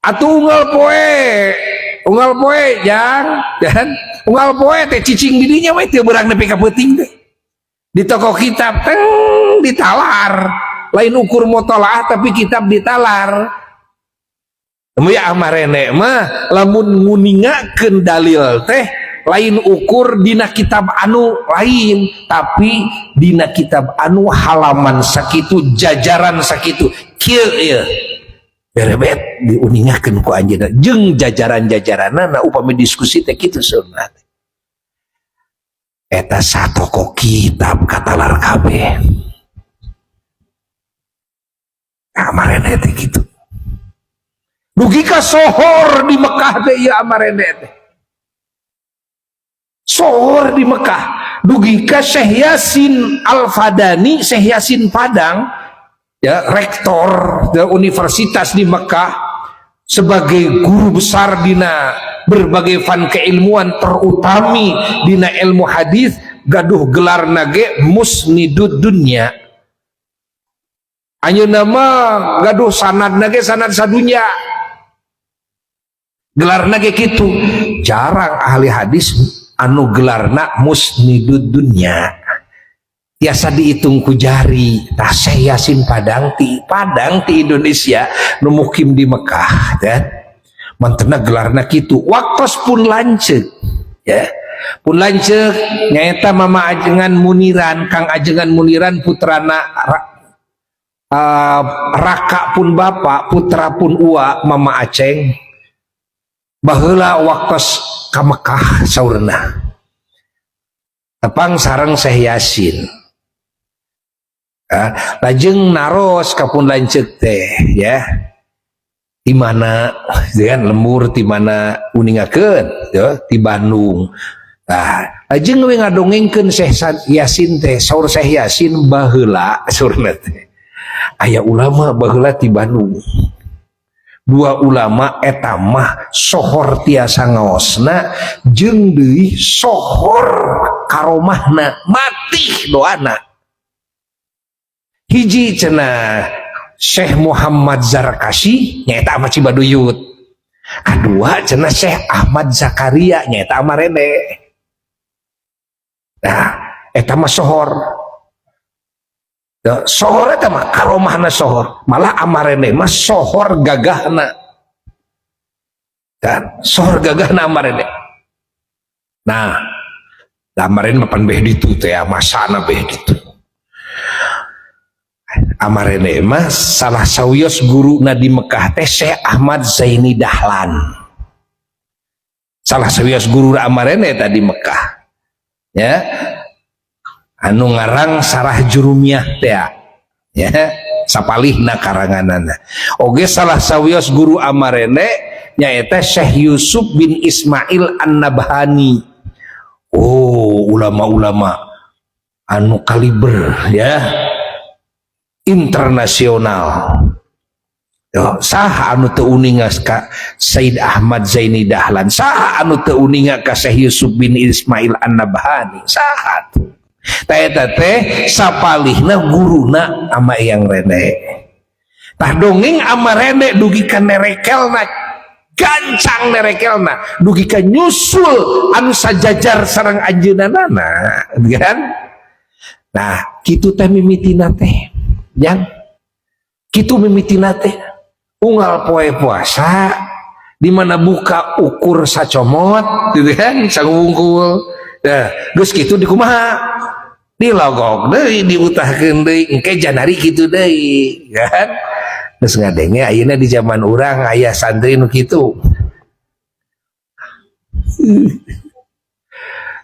Atuh unggal poe, unggal poe, jang, dan unggal poe teh cicing di dinya we teu beurang nepi ka peuting teh di toko kitab teng ditalar. Lain ukur mutolaah, tapi kitab ditalar. Ya, amarene mah lamun nguningakeun dalil teh lain ukur dina kitab anu lain, tapi dina kitab anu halaman sakitu, jajaran sakitu kieu ieu berebet diuningakeun ku anjeunna jeung jajaran-jajaranna. Upami diskusi teh kitu sunat eta satoko kitab katalar kabeh. Amarene teh kitu, dugi ka sohor di Mekah teh ieu amarene teh, sohor di Mekah dugi ka Syekh Yasin Al-Fadani, Syekh Yasin Padang, ya, rektor universitas di Mekah sebagai guru besar dina berbagai fan keilmuan, terutami dina ilmu hadis, gaduh gelar nage Musnidud Dunya. Anjeunna mah gaduh sanadna ge sanad sadunya, gelarna ge kitu. Jarang ahli hadis anu gelarna musnidud dunya, tiasa dihitung ku jari. Tah, Syekh Yasin Padang, ti Padang, ti Indonesia, nu mukim di Mekah ya, mantena gelarna kitu. Waktos pun lanceuk ya, pun lanceuk nyaeta Mama Ajengan Muniran, Kang Ajengan Muniran, putrana raka pun bapak, putra pun uwa Mama Aceng. Baheula waktos ka Mekah, saurna tepang sareng Syekh Yasin. Ah, lajeng naros ka pun lanceuk teh ya, di mana kan lembur, di mana uningakeun ya, di Bandung. Nah, lajeng we ngadongengkeun Syekh Yasin teh. Saur Syekh Yasin, baheula, saurna teh, aya ulama baheula di Bandung, dua ulama. Eta mah sohor tiasa ngaosna, jeung deui sohor karomahna, matih doana. Hiji cenah Syekh Muhammad Zarkasi, nyaeta ama Cibaduyut. Kedua cenah Syekh Ahmad Zakaria, nyaeta ama Rene. Nah, eta mah sohor. Ya, sohor eta mah karomahna sohor. Malah Amarene mah sohor gagahna kan, sohor gagahna Amarene. Nah, Amarene mah pan beh ditu teh, masana beh ditu. Amarene mah salah sawios guru di Mekah teh Syekh Ahmad Zaini Dahlan, salah sawios guru Amarene tadi Mekah ya, anu ngarang Sarah Jurumiyah teh ya, sapalihna karanganana. Oge salah sawios guru Amarene nyaeta Syekh Yusuf bin Ismail An-Nabhani. Oh, ulama-ulama anu kaliber ya internasional. Yo, saha anu teu uninga ka Said Ahmad Zaini Dahlan? Saha anu teu uninga ka Syekh Yusuf bin Ismail An-Nabhani? Saha tuh? Tah, eta teh sapalihna guruna ama Eyang Rene. Tah, dongeng ama Rene dugi ka nerekelna, gancang nerekelna dugi ka nyusul anu sajajar sareng anjeunna kan. Nah, kitu teh mimitina teh, yang kitu mimitina teh unggal poe puasa di mana buka ukur sacomot gitu kan, sangwungkul. Nah, geus kitu dikumaha? Dilogok deui, diutahkeun deui. Engke janari kitu deui kan. Geus ngadenge ayeuna di zaman urang aya santri nu kitu,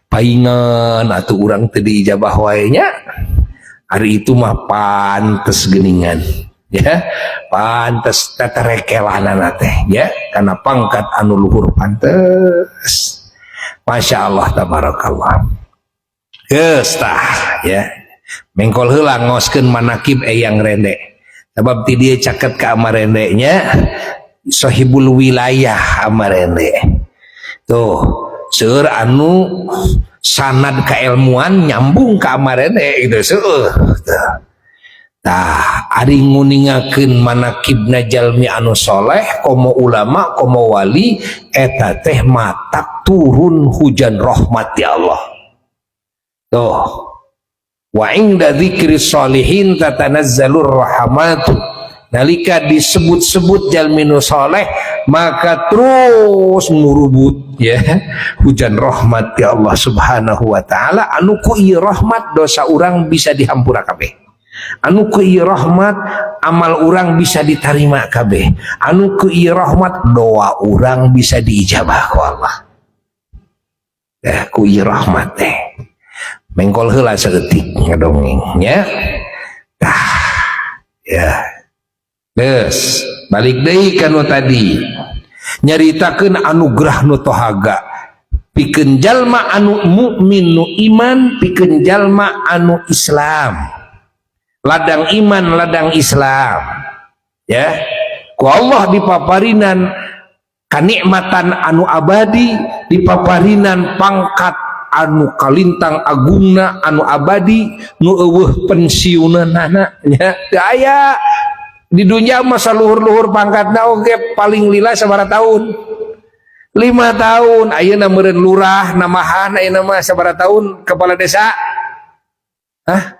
paingan atuh urang teu diijabah wae nya. Hari itu mah pantes geningan ya, pantes teterekelanana teh ya, karena pangkat anu luhur, pantes. Masya Allah, tabarakallah. Geus tah ya, mengkol heula ngoskeun manakib Eyang Rende, sebab ti dieu caket ka Amarende nya, sahibul wilayah Amarende tuh. Seueur anu sanad keilmuan nyambung ke Amarende gitu, seueur. Tah, ari nguningakeun manakibna jalmi anu soleh, komo ulama, komo wali, eta teh matak turun hujan rahmat ya Allah. Tuh, wa inda dzikri sholihin tatanazzalur rahmatu. Nalika disebut-sebut jalmi nu soleh, maka terus murubut ya hujan rahmat ya Allah Subhanahu wa taala, anu ku ieu rahmat dosa urang bisa dihampura kabeh, anu ku ieu rahmat amal urang bisa diterima kabeh, anu ku ieu rahmat doa urang bisa diijabah ku Allah ya, ku ieu rahmat teh. Mengkol heula saeutik ngadongeng nya. Tah ya. Geus, balik deui ka nu tadi, nyaritakeun anugerah nu tohaga pikeun jalma anu mukmin, nu iman, pikeun jalma anu Islam, ladang iman, ladang Islam ya. Ku Allah dipaparinan kanikmatan anu abadi, dipaparinan pangkat anu kalintang agungna, anu abadi, nu euweuh pensiunanana nya. Teu aya. Di dunia masa luhur-luhur pangkatna oge paling lila sabaraha tahun? 5 tahun. Ayeuna meureun lurah namahan, ayeuna mah sabaraha tahun kepala desa? Hah?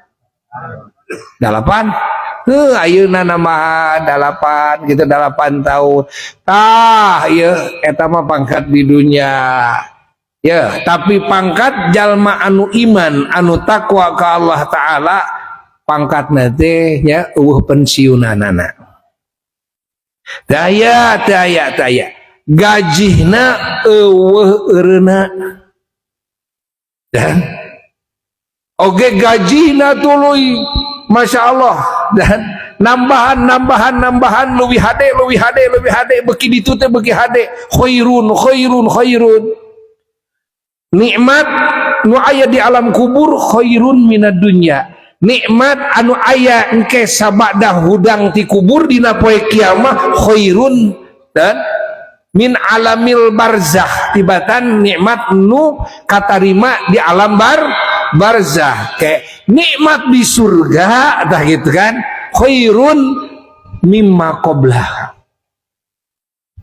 8? Heuh, ayeuna namahan 8 gitu, 8 tahun. Tah, ieu eta mah pangkat di dunia. Ya, tapi pangkat jalma anu iman, anu takwa ka Allah Ta'ala, pangkatna teh nya euweuh pensiunanana. Daya daya daya gajihna euweuh eureuna, dan oge gajihna tuluy Masya Allah dan nambahan, nambahan, nambahan, leuwih hade, leuwih hade, leuwih hade, beuki ditu teh beuki hade. Khairun, khairun, khairun. Nikmat nu aya di alam kubur khairun minad dunya. Nikmat anu aya engke sabada hudang ti kubur dina poe kiamah khairun dan min alamil barzah, tibatan nikmat nu katarima di alam barzah. Kayak nikmat di surga dah gitu kan, khairun mimma qablah.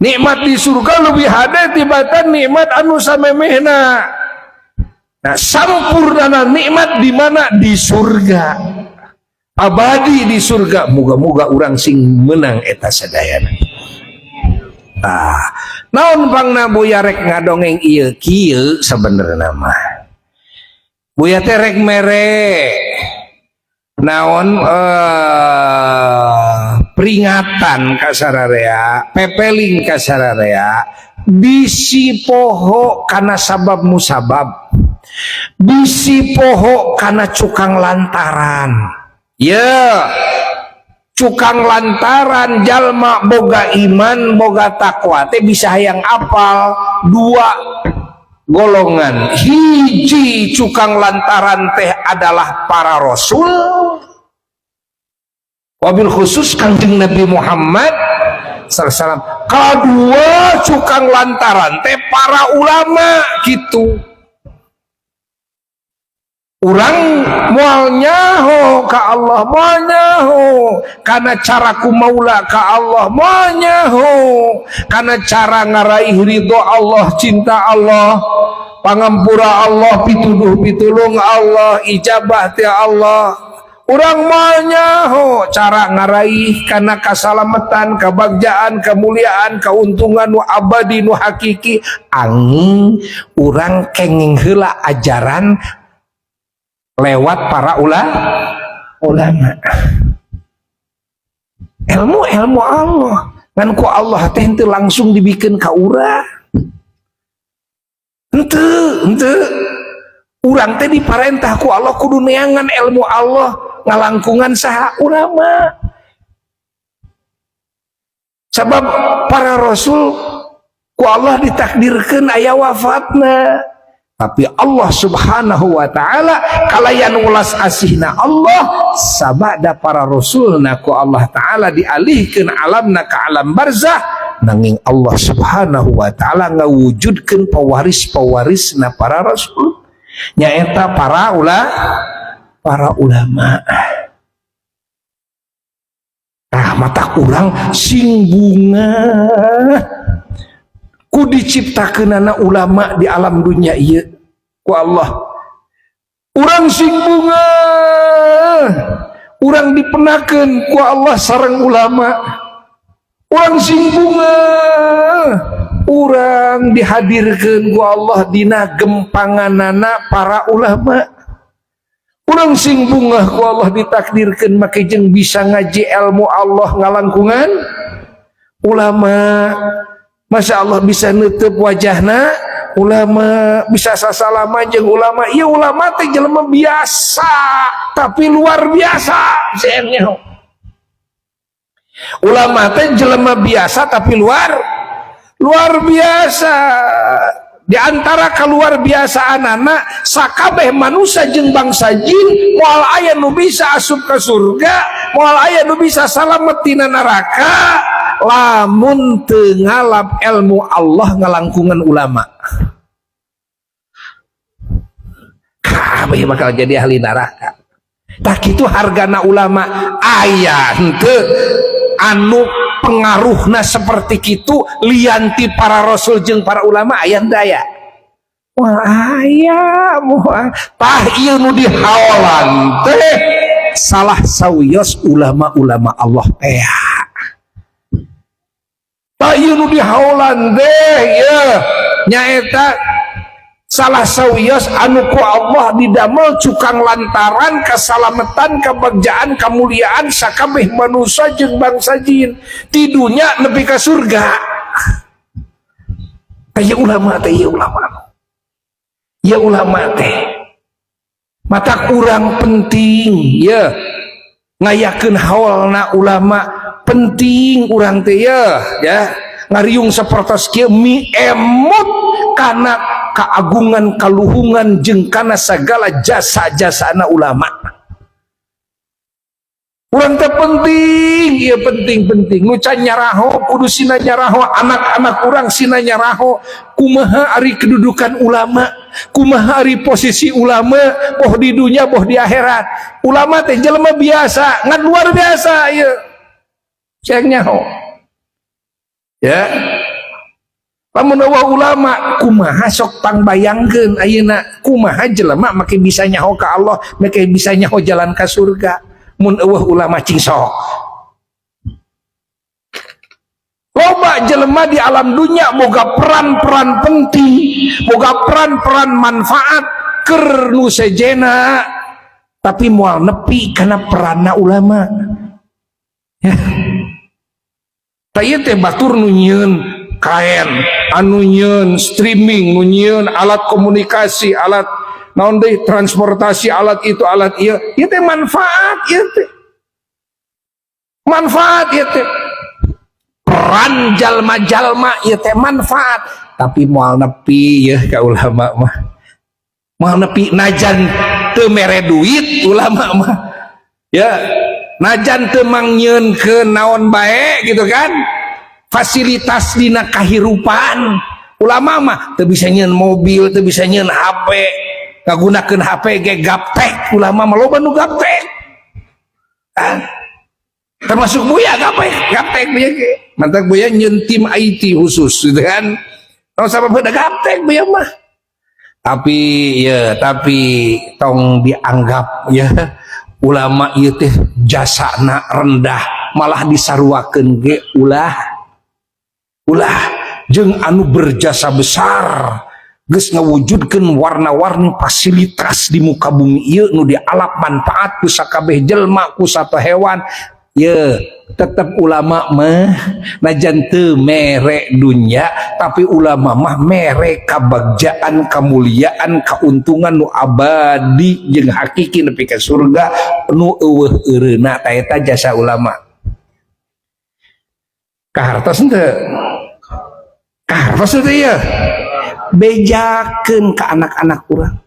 Nikmat di surga lebih hade tibatan nikmat anu samemehna. Nah, sampurnana nikmat di mana? Di surga, abadi di surga. Moga-moga urang sing menang eta sadayana. Ah, naon pangna Buya rek ngadongeng ieu kieu? Sebenarnya mah Buya teh rek mere naon, peringatan ka sararea, pepeling ka sararea, bisi poho kana sabab musabab, bisi poho kana cukang lantaran. Ya, cukang lantaran jalma boga iman, boga takwa teh bisa hayang apal dua golongan. Hiji cukang lantaran teh adalah para rasul, wabil khusus Kanjeng Nabi Muhammad SAW. Kedua cukang lantaran teh para ulama gitu. Urang moal nyaho ka Allah, moal nyaho karena cara kumaula ka Allah, moal nyaho karena cara ngaraih ridho Allah, cinta Allah, pangampura Allah, pituduh pitulung Allah, ijabah ti Allah. Urang moal nyaho cara ngaraih karena kasalamatan, kebagjaan, kemuliaan, keuntungan nu abadi, nu hakiki, angin urang kenging heula ajaran lewat para ulama. Ilmu ilmu Allah ngan ku Allah teh henteu langsung dibikin ka urang, henteu henteu. Urang teh diparentah ku Allah kudu neangan ilmu Allah ngalangkungan saha? Ulama. Sebab para rasul ku Allah ditakdirkan aya wafatna, tapi Allah Subhanahu wa Ta'ala kalayan ulas asihna Allah, sabada para rasulna ku Allah Ta'ala dialihkan alamna ke alam barzah, nanging Allah Subhanahu wa Ta'ala ngawujudkeun pewaris-pewarisna para rasul, nyaeta para ulama. Ah, mata urang sing bungah ku diciptakeunana ulama di alam dunia ieu ku Allah. Urang sing bungah urang dipendakeun ku Allah sareng ulama. Urang sing bungah urang dihadirkeun ku Allah dina gempanganana para ulama. Urang sing bungah ku Allah ditakdirkeun make jeung bisa ngaji ilmu Allah ngalangkungan ulama. Masya Allah, bisa nutup wajahna ulama, bisa sasalaman jeung ulama. Iya, ulama teh jelema biasa tapi luar biasa. Seengnya ulama teh jelema biasa tapi luar luar biasa. Di antara keluar biasaan anak, sakabeh manusia jeung bangsa jin moal aya nu bisa asup ke surga, moal aya nu bisa salamet tina neraka lamun teu ngalap ilmu Allah ngalangkungan ulama. Kabeh bakal jadi ahli neraka. Tak itu hargana ulama. Aya henteu Anu pengaruhna seperti kitu lian ti para rasul jeung para ulama aya daya? Wah, aya moal. Tah, ieu nu dihaolan teh salah sawios ulama-ulama Allah teh. Tah, ieu nu dihaolan teh ye nyaeta salah sawios anu ku Allah didamel cukang lantaran keselamatan, kebagjaan, kemuliaan sakabeh manusia jeung bangsa jin ti dunya nepi ka surga. Teh ulama teh, ulama ya, ulama teh mata kurang penting ya ngayakeun haolna ulama. Penting urang teh ya, ya ngariung sapertos kieu mi emut kana keagungan, kaluhungan jeung kana segala jasa-jasana ulama. Urang teh penting, iya, penting, penting. Nu can nyaraho kudu sina nyaraho, anak-anak urang sina nyaraho kumaha ari kedudukan ulama, kumaha ari posisi ulama, boh di dunia boh di akhirat. Ulama teh jelema biasa ngan luar biasa ieu. Saya nyaho ya, lamun euweuh ulama kumaha? Sok pangbayangkeun ayeuna, kumaha jelema make bisa nyaho ka Allah, make bisa nyaho jalan ka surga mun euweuh ulama? Cing sok. Loba jelema di alam dunia boga peran-peran penting, boga peran-peran manfaat keur nu sejena, tapi moal nepi kana peranna ulama ya. Tah, ieu teh batur nu nyieun kaen, anu nyieun streaming, nu nyieun alat komunikasi, alat naon deui, transportasi, alat itu, alat ieu. Ieu teh manfaat, ieu teh manfaat, ieu teh peran jalma-jalma, ieu teh manfaat, tapi moal nepi ya ka ulama mah, moal nepi. Najan teu mere duit ulama mah ya, najan teu mangnyieunkeun naon bae gitu kan, fasilitas dina kahirupan, ulama mah teu bisa nyieun mobil, teu bisa nyieun HP, ngagunakeun HP ge gaptek. Ulama mah loba nu gaptek kan, termasuk Buya gaptek, gaptek Buya ge. Matak Buya nyieun tim IT khusus gitu kan. Tong sabab pada gaptek Buya mah. Tapi ya, tapi tong dianggap ya ulama ieu teh jasana rendah, malah disaruakeun ge ulah, ulah. Jeung anu berjasa besar geus ngawujudkeun warna-warni fasilitas di muka bumi ieu nu dialap manfaat ku sakabeh jelma, ku satu hewan ye, tetep ulama mah najan teu mere dunya, tapi ulama mah mere kabagjaan, kemuliaan, keuntungan nu abadi jeung hakiki nepi ka surga nu euweuh eureuna. Ta eta jasa ulama. Kahartos henteu? Kahartos henteu ieu? Bejakeun ka anak-anak urang,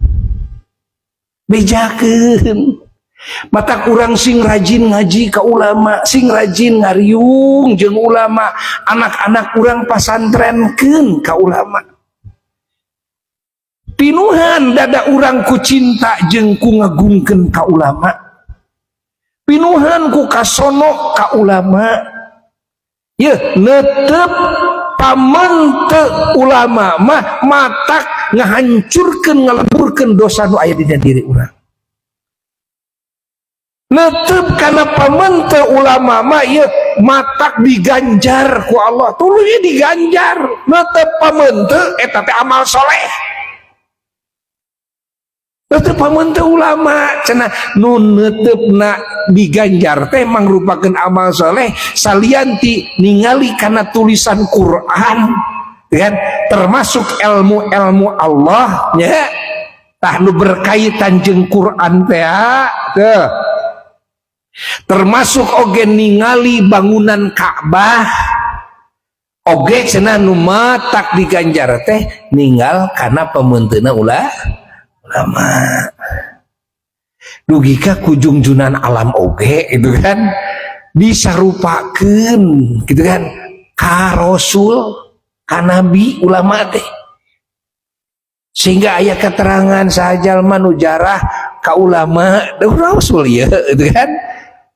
bejakeun. Matak urang sing rajin ngaji ka ulama, sing rajin ngariung jeung ulama, anak-anak urang pasantrenkeun ka ulama. Pinuhan dada urang ku cinta jeung ku ngagungkeun ka ulama, pinuhan ku kasono ka ulama. Ye netep pamente ulama mah matak ngahancurkeun, ngaleburkeun dosa nu aya dina diri urang. Netep karena pamente ulama mah ieu matak diganjar ku Allah, tuluy diganjar. Netep pamente eta teh amal soleh. Netep pamente ulama cenah nu netepna diganjar teh mangrupakeun amal soleh salian ti ningali kana tulisan Quran kan, termasuk ilmu-ilmu Allah nya. Tah, nu berkaitan jeung Quran teh tuh, termasuk oge ningali bangunan Ka'bah oge cenah nu matak diganjar teh ninggal karena pementeuna ulah ulama, dugi ka kujungjunan alam oge itu kan disarupakeun gitu kan ka rasul, ka nabi ulama teh, sehingga aya keterangan sajalma nu jarah ka ulama rasul ya itu kan.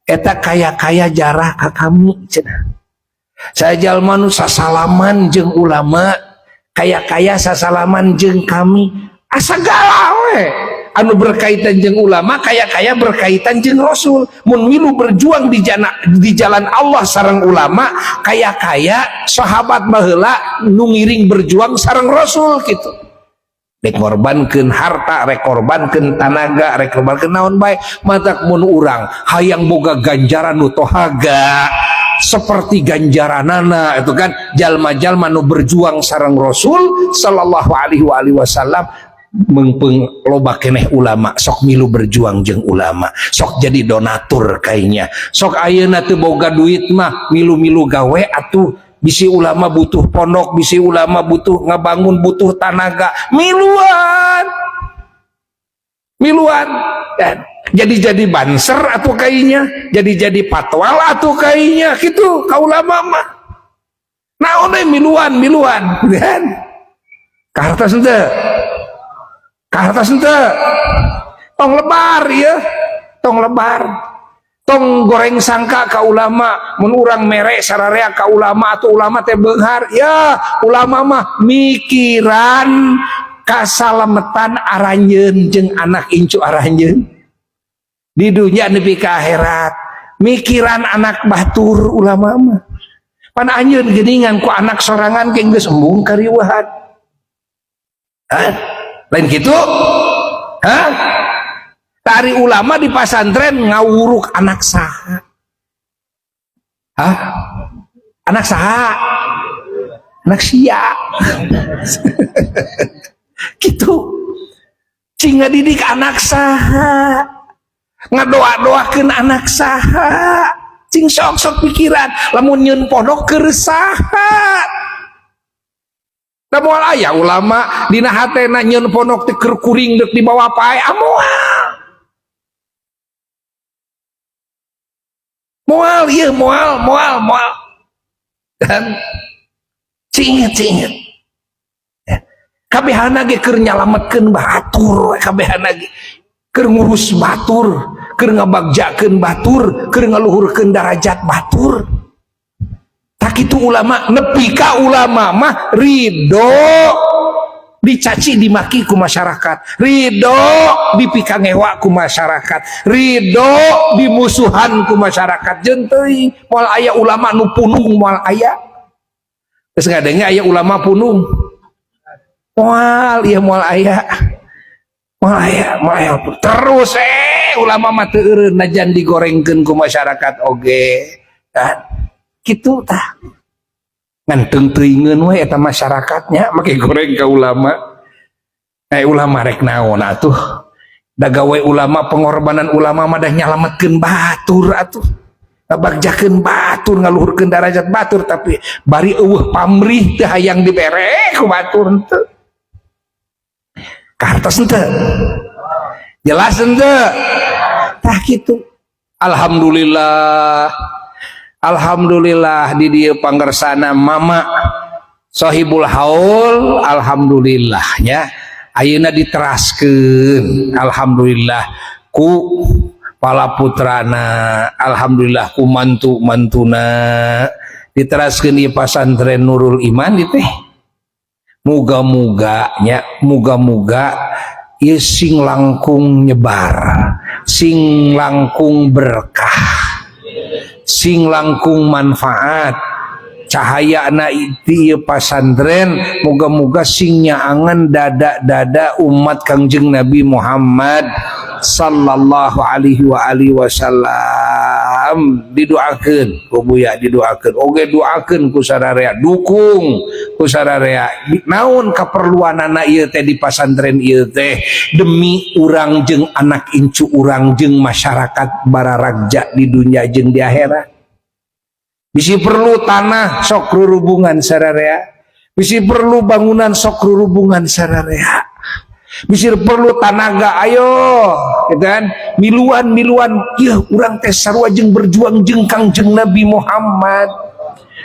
Eta kaya-kaya jarah ka kami cenah. Saha jalma nu sasalaman jeung ulama, kaya-kaya sasalaman jeung kami. Asa galau we. Anu berkaitan jeung ulama kaya-kaya berkaitan jeung Rasul. Mun milu berjuang di jalan Allah sareng ulama, kaya-kaya sahabat baheula nu ngiring berjuang sareng Rasul gitu. Rek ngorbankeun harta, rek korbankeun tanaga, rek korbankeun naon bae, matak mun urang hayang boga ganjaran nu tohaga seperti ganjaranana itu kan jalma-jalma nu berjuang sareng Rasul sallallahu alaihi wa alihi wasallam, mengpeng loba keneh ulama, sok milu berjuang jeung ulama, sok jadi donatur kayaknya, sok ayeuna teu boga duit mah milu-milu gawe atuh. Bisi ulama butuh pondok, bisi ulama butuh ngabangun, butuh tanaga, miluan miluan kan jadi banser atau kayaknya jadi patwal atau kayaknya gitu ka ulama mah naon we, miluan miluan kan. Kahartos henteu? Kahartos henteu? Tong lebar ya, tong lebar, tong goreng sangka ka ulama. Mun urang mere sararea ka ulama atau ulama teh beunghar ya, ulama mah mikiran kasalametan aranjeun jeung anak incu aranjeun di dunia nepi ka akhirat, mikiran anak batur. Ulama mah pan anjeun geuningan ku anak sorangan ge geus embung kariweuhan. Hah? Lain gitu? Hah? Tari ulama di pasantren ngawuruk anak saha? Hah? Anak saha? Anak sia. Gitu. Cing ngadidik anak saha? Ngadoa-doakeun anak saha? Cing sok-sok pikiran, lamun nyieun pondok keur saha? Da moal aya ulama dina hatena nyieun pondok teh keur kuring deuk dibawa pae, ah moal. Moal ieu, moal moal moal. Dan cing inget. Ya. Kabehana ge keur nyalametkeun batur, kabehana ge keur ngurus batur, keur ngabagjakeun batur, keur ngaluhurkeun darajat batur. Tak kitu ulama, nepi ka ulama mah ridho dicaci dimaki ku masyarakat, ridho dipikangewa ku masyarakat, ridho dimusuhan ku masyarakat. Jeung teuing moal aya ulama nu punung, moal aya. Geus ngadenge aya ulama punung? Moal ieu, moal aya. Moal aya, moal aya. Terus ulama mah teu eureun najan digorengkeun ku masyarakat oge. Kan kitu tah. Ngan teung-teuingeun we eta masyarakatnya make goreng ka ulama. Ulama rek naon atuh? Da gawe ulama, pengorbanan ulama mah dah nyalametkeun batur atuh. Ngabagjakeun batur, ngaluhurkeun darajat batur, tapi bari eueuh pamrih teu hayang dibere ku batur henteu. Kahartos henteu? Jelas henteu? Tah kitu. Alhamdulillah. Alhamdulillah di dieu panggersana mama Sohibul Haul, alhamdulillah nya ayeuna diteraskeun, alhamdulillah ku pala putrana, alhamdulillah ku mantu-mantuna diteraskeun ieu pasantren Nurul Iman di teh. Muga-muga nya, muga-muga ieu sing langkung nyebar, sing langkung berkah, sing langkung manfaat cahaya na ieu pasantren. Muga-muga sing nyaangan dada-dada umat Kangjeng Nabi Muhammad sallallahu alaihi wa alihi wasallam. Didoakeun ku Buya, didoakeun oge, doakeun ku sararea, dukung ku sararea. Naon kaperluanana ieu teh di pasantren ieu teh? Demi urang jeung anak incu urang jeung masyarakat bararagja di dunia jeung di akhirat. Bisi perlu tanah, sok rurubungan sararea. Bisi perlu bangunan, sok rurubungan sararea. Bisi perlu tanaga, ayo gitu kan, miluan miluan. Ya urang teh sarua jeung berjuang jeung Kangjeng Nabi Muhammad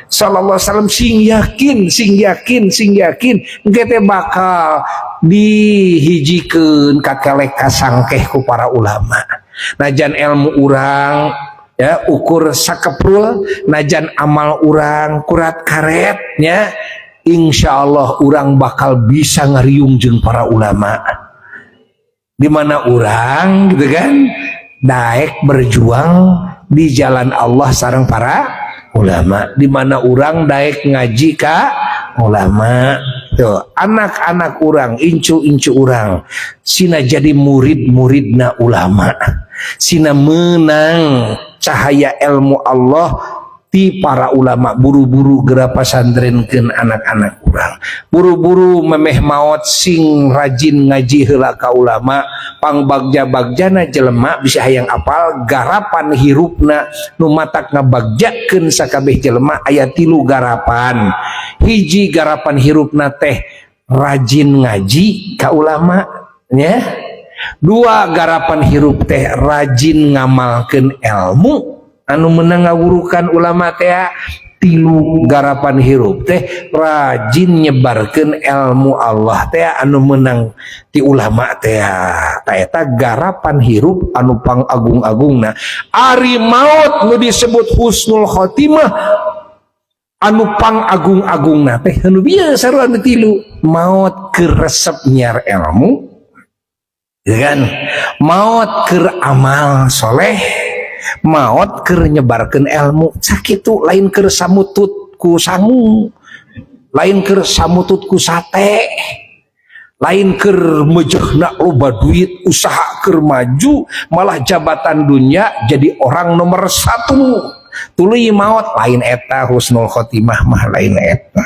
sallallahu alaihi wasallam. Sing yakin, sing yakin, sing yakin engke teh bakal dihijikeun kakelek kasangkeh ku para ulama. Najan ilmu urang ya, ukur sakeprul najan amal urang kurat karet nya, insya Allah urang bakal bisa ngariung jeung para ulama, di mana urang gitu kan daek berjuang di jalan Allah sareng para ulama, di mana urang daek ngaji ka ulama. Tuh, anak-anak urang, incu-incu urang sina jadi murid-muridna ulama, sina menang cahaya ilmu Allah ti para ulama. Buru-buru gera pasantrenkeun anak-anak urang, buru-buru memeh maot sing rajin ngaji heula ka ulama. Pangbagja-bagjana jelema bisa hayang apal garapan hirupna nu matak ngabagjakeun sakabeh jelema, aya tilu garapan. Hiji, garapan hirupna teh rajin ngaji ka ulama nya. Dua, garapan hirup teh rajin ngamalkeun ilmu anu menang ngawurukan ulama teh. Tilu, garapan hirup teh rajin nyebarkeun ilmu Allah teh anu menang ti ulama teh. Ta eta garapan hirup anu pang agung-agungna. Ari maut nu disebut husnul khotimah anu pang agung-agungna teh anu bieu sarua anu tilu: maut keur resep nyiar ilmu ya kan, maut keur amal soleh, maot keur nyebarkeun ilmu. Sakitu, lain keur samutut ku sangu, lain keur samutut ku sate, lain keur mejehna loba duit, usaha keur maju, malah jabatan dunia, jadi orang nomor satu, tuluy maot. Lain eta husnul khotimah mah, lain eta.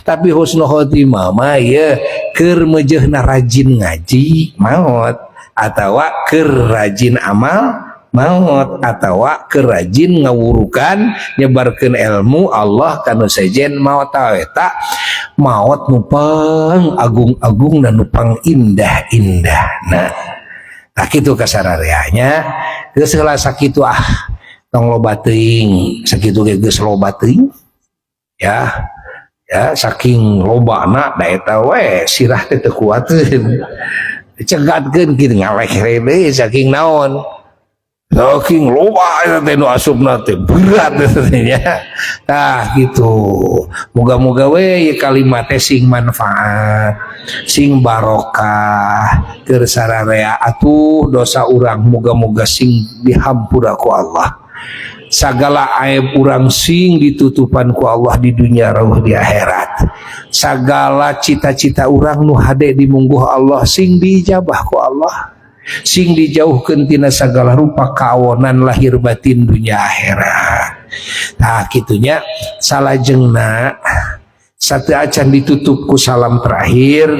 Tapi husnul khotimah mah ya keur mejehna rajin ngaji maot, atawa keur rajin amal maut, atawa keur rajin ngawurukan nyebarkeun ilmu Allah kanu sejen maot. Eta maot nu pang agung-agung dan nu pang indah-indah. Nah, kitu kasarareanya. Geus heula sakitu ah, tong loba teuing, sakitu ge geus loba teuing ya. Ya, saking lobana da eta we sirah teh teu kuateun, dicegatkeun kitu ngaleh deui, saking naon, saking loba eta teh nu asupna teh berat eta teh nya. Tah gitu, moga-moga we ieu kalimat teh sing manfaat, sing barokah keur sararea. Atuh dosa urang moga-moga sing dihampura ku Allah, sagala aib urang sing ditutupan ku Allah di dunia rauh di akhirat, sagala cita-cita urang nu hade dimungguh Allah sing diijabah ku Allah, sing dijauhkeun tina sagala rupa kawonan lahir batin dunia akhirat. Nah, kitunya. Salajengna, sateuacan ditutup ku salam terakhir,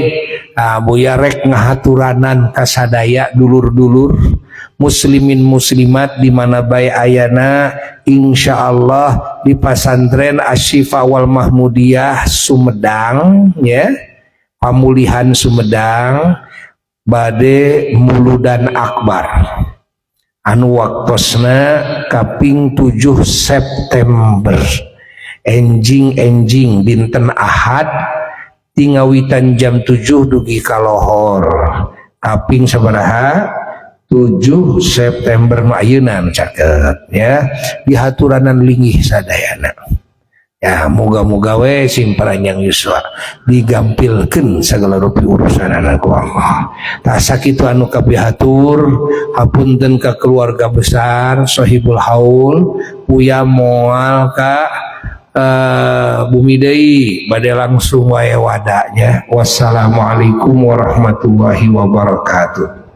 ah, Buya rek ngahaturanan kasadaya dulur-dulur muslimin muslimat di mana bae ayana. Insyaallah di pasantren Asyifa wal Mahmudiyah Sumedang ya, Pamulihan Sumedang, bade muludan akbar anu waktosna kaping 7 September enjing-enjing dinten Ahad, tingawitan jam 7 dugi kalohor. Kaping sabaraha? 7 September nu ayeuna nu caket ya. Dihaturanan linggih sadayana ya, moga-moga we sing paranjang yuswa, digampilkeun segala rupi urusan ku Allah. Tah, sakitu anu kapihatur. Hapunten ka keluarga besar Sohibul Haul. Uya moal ka bumi deui, bade langsung wae wadanya. Wassalamualaikum warahmatullahi wabarakatuh.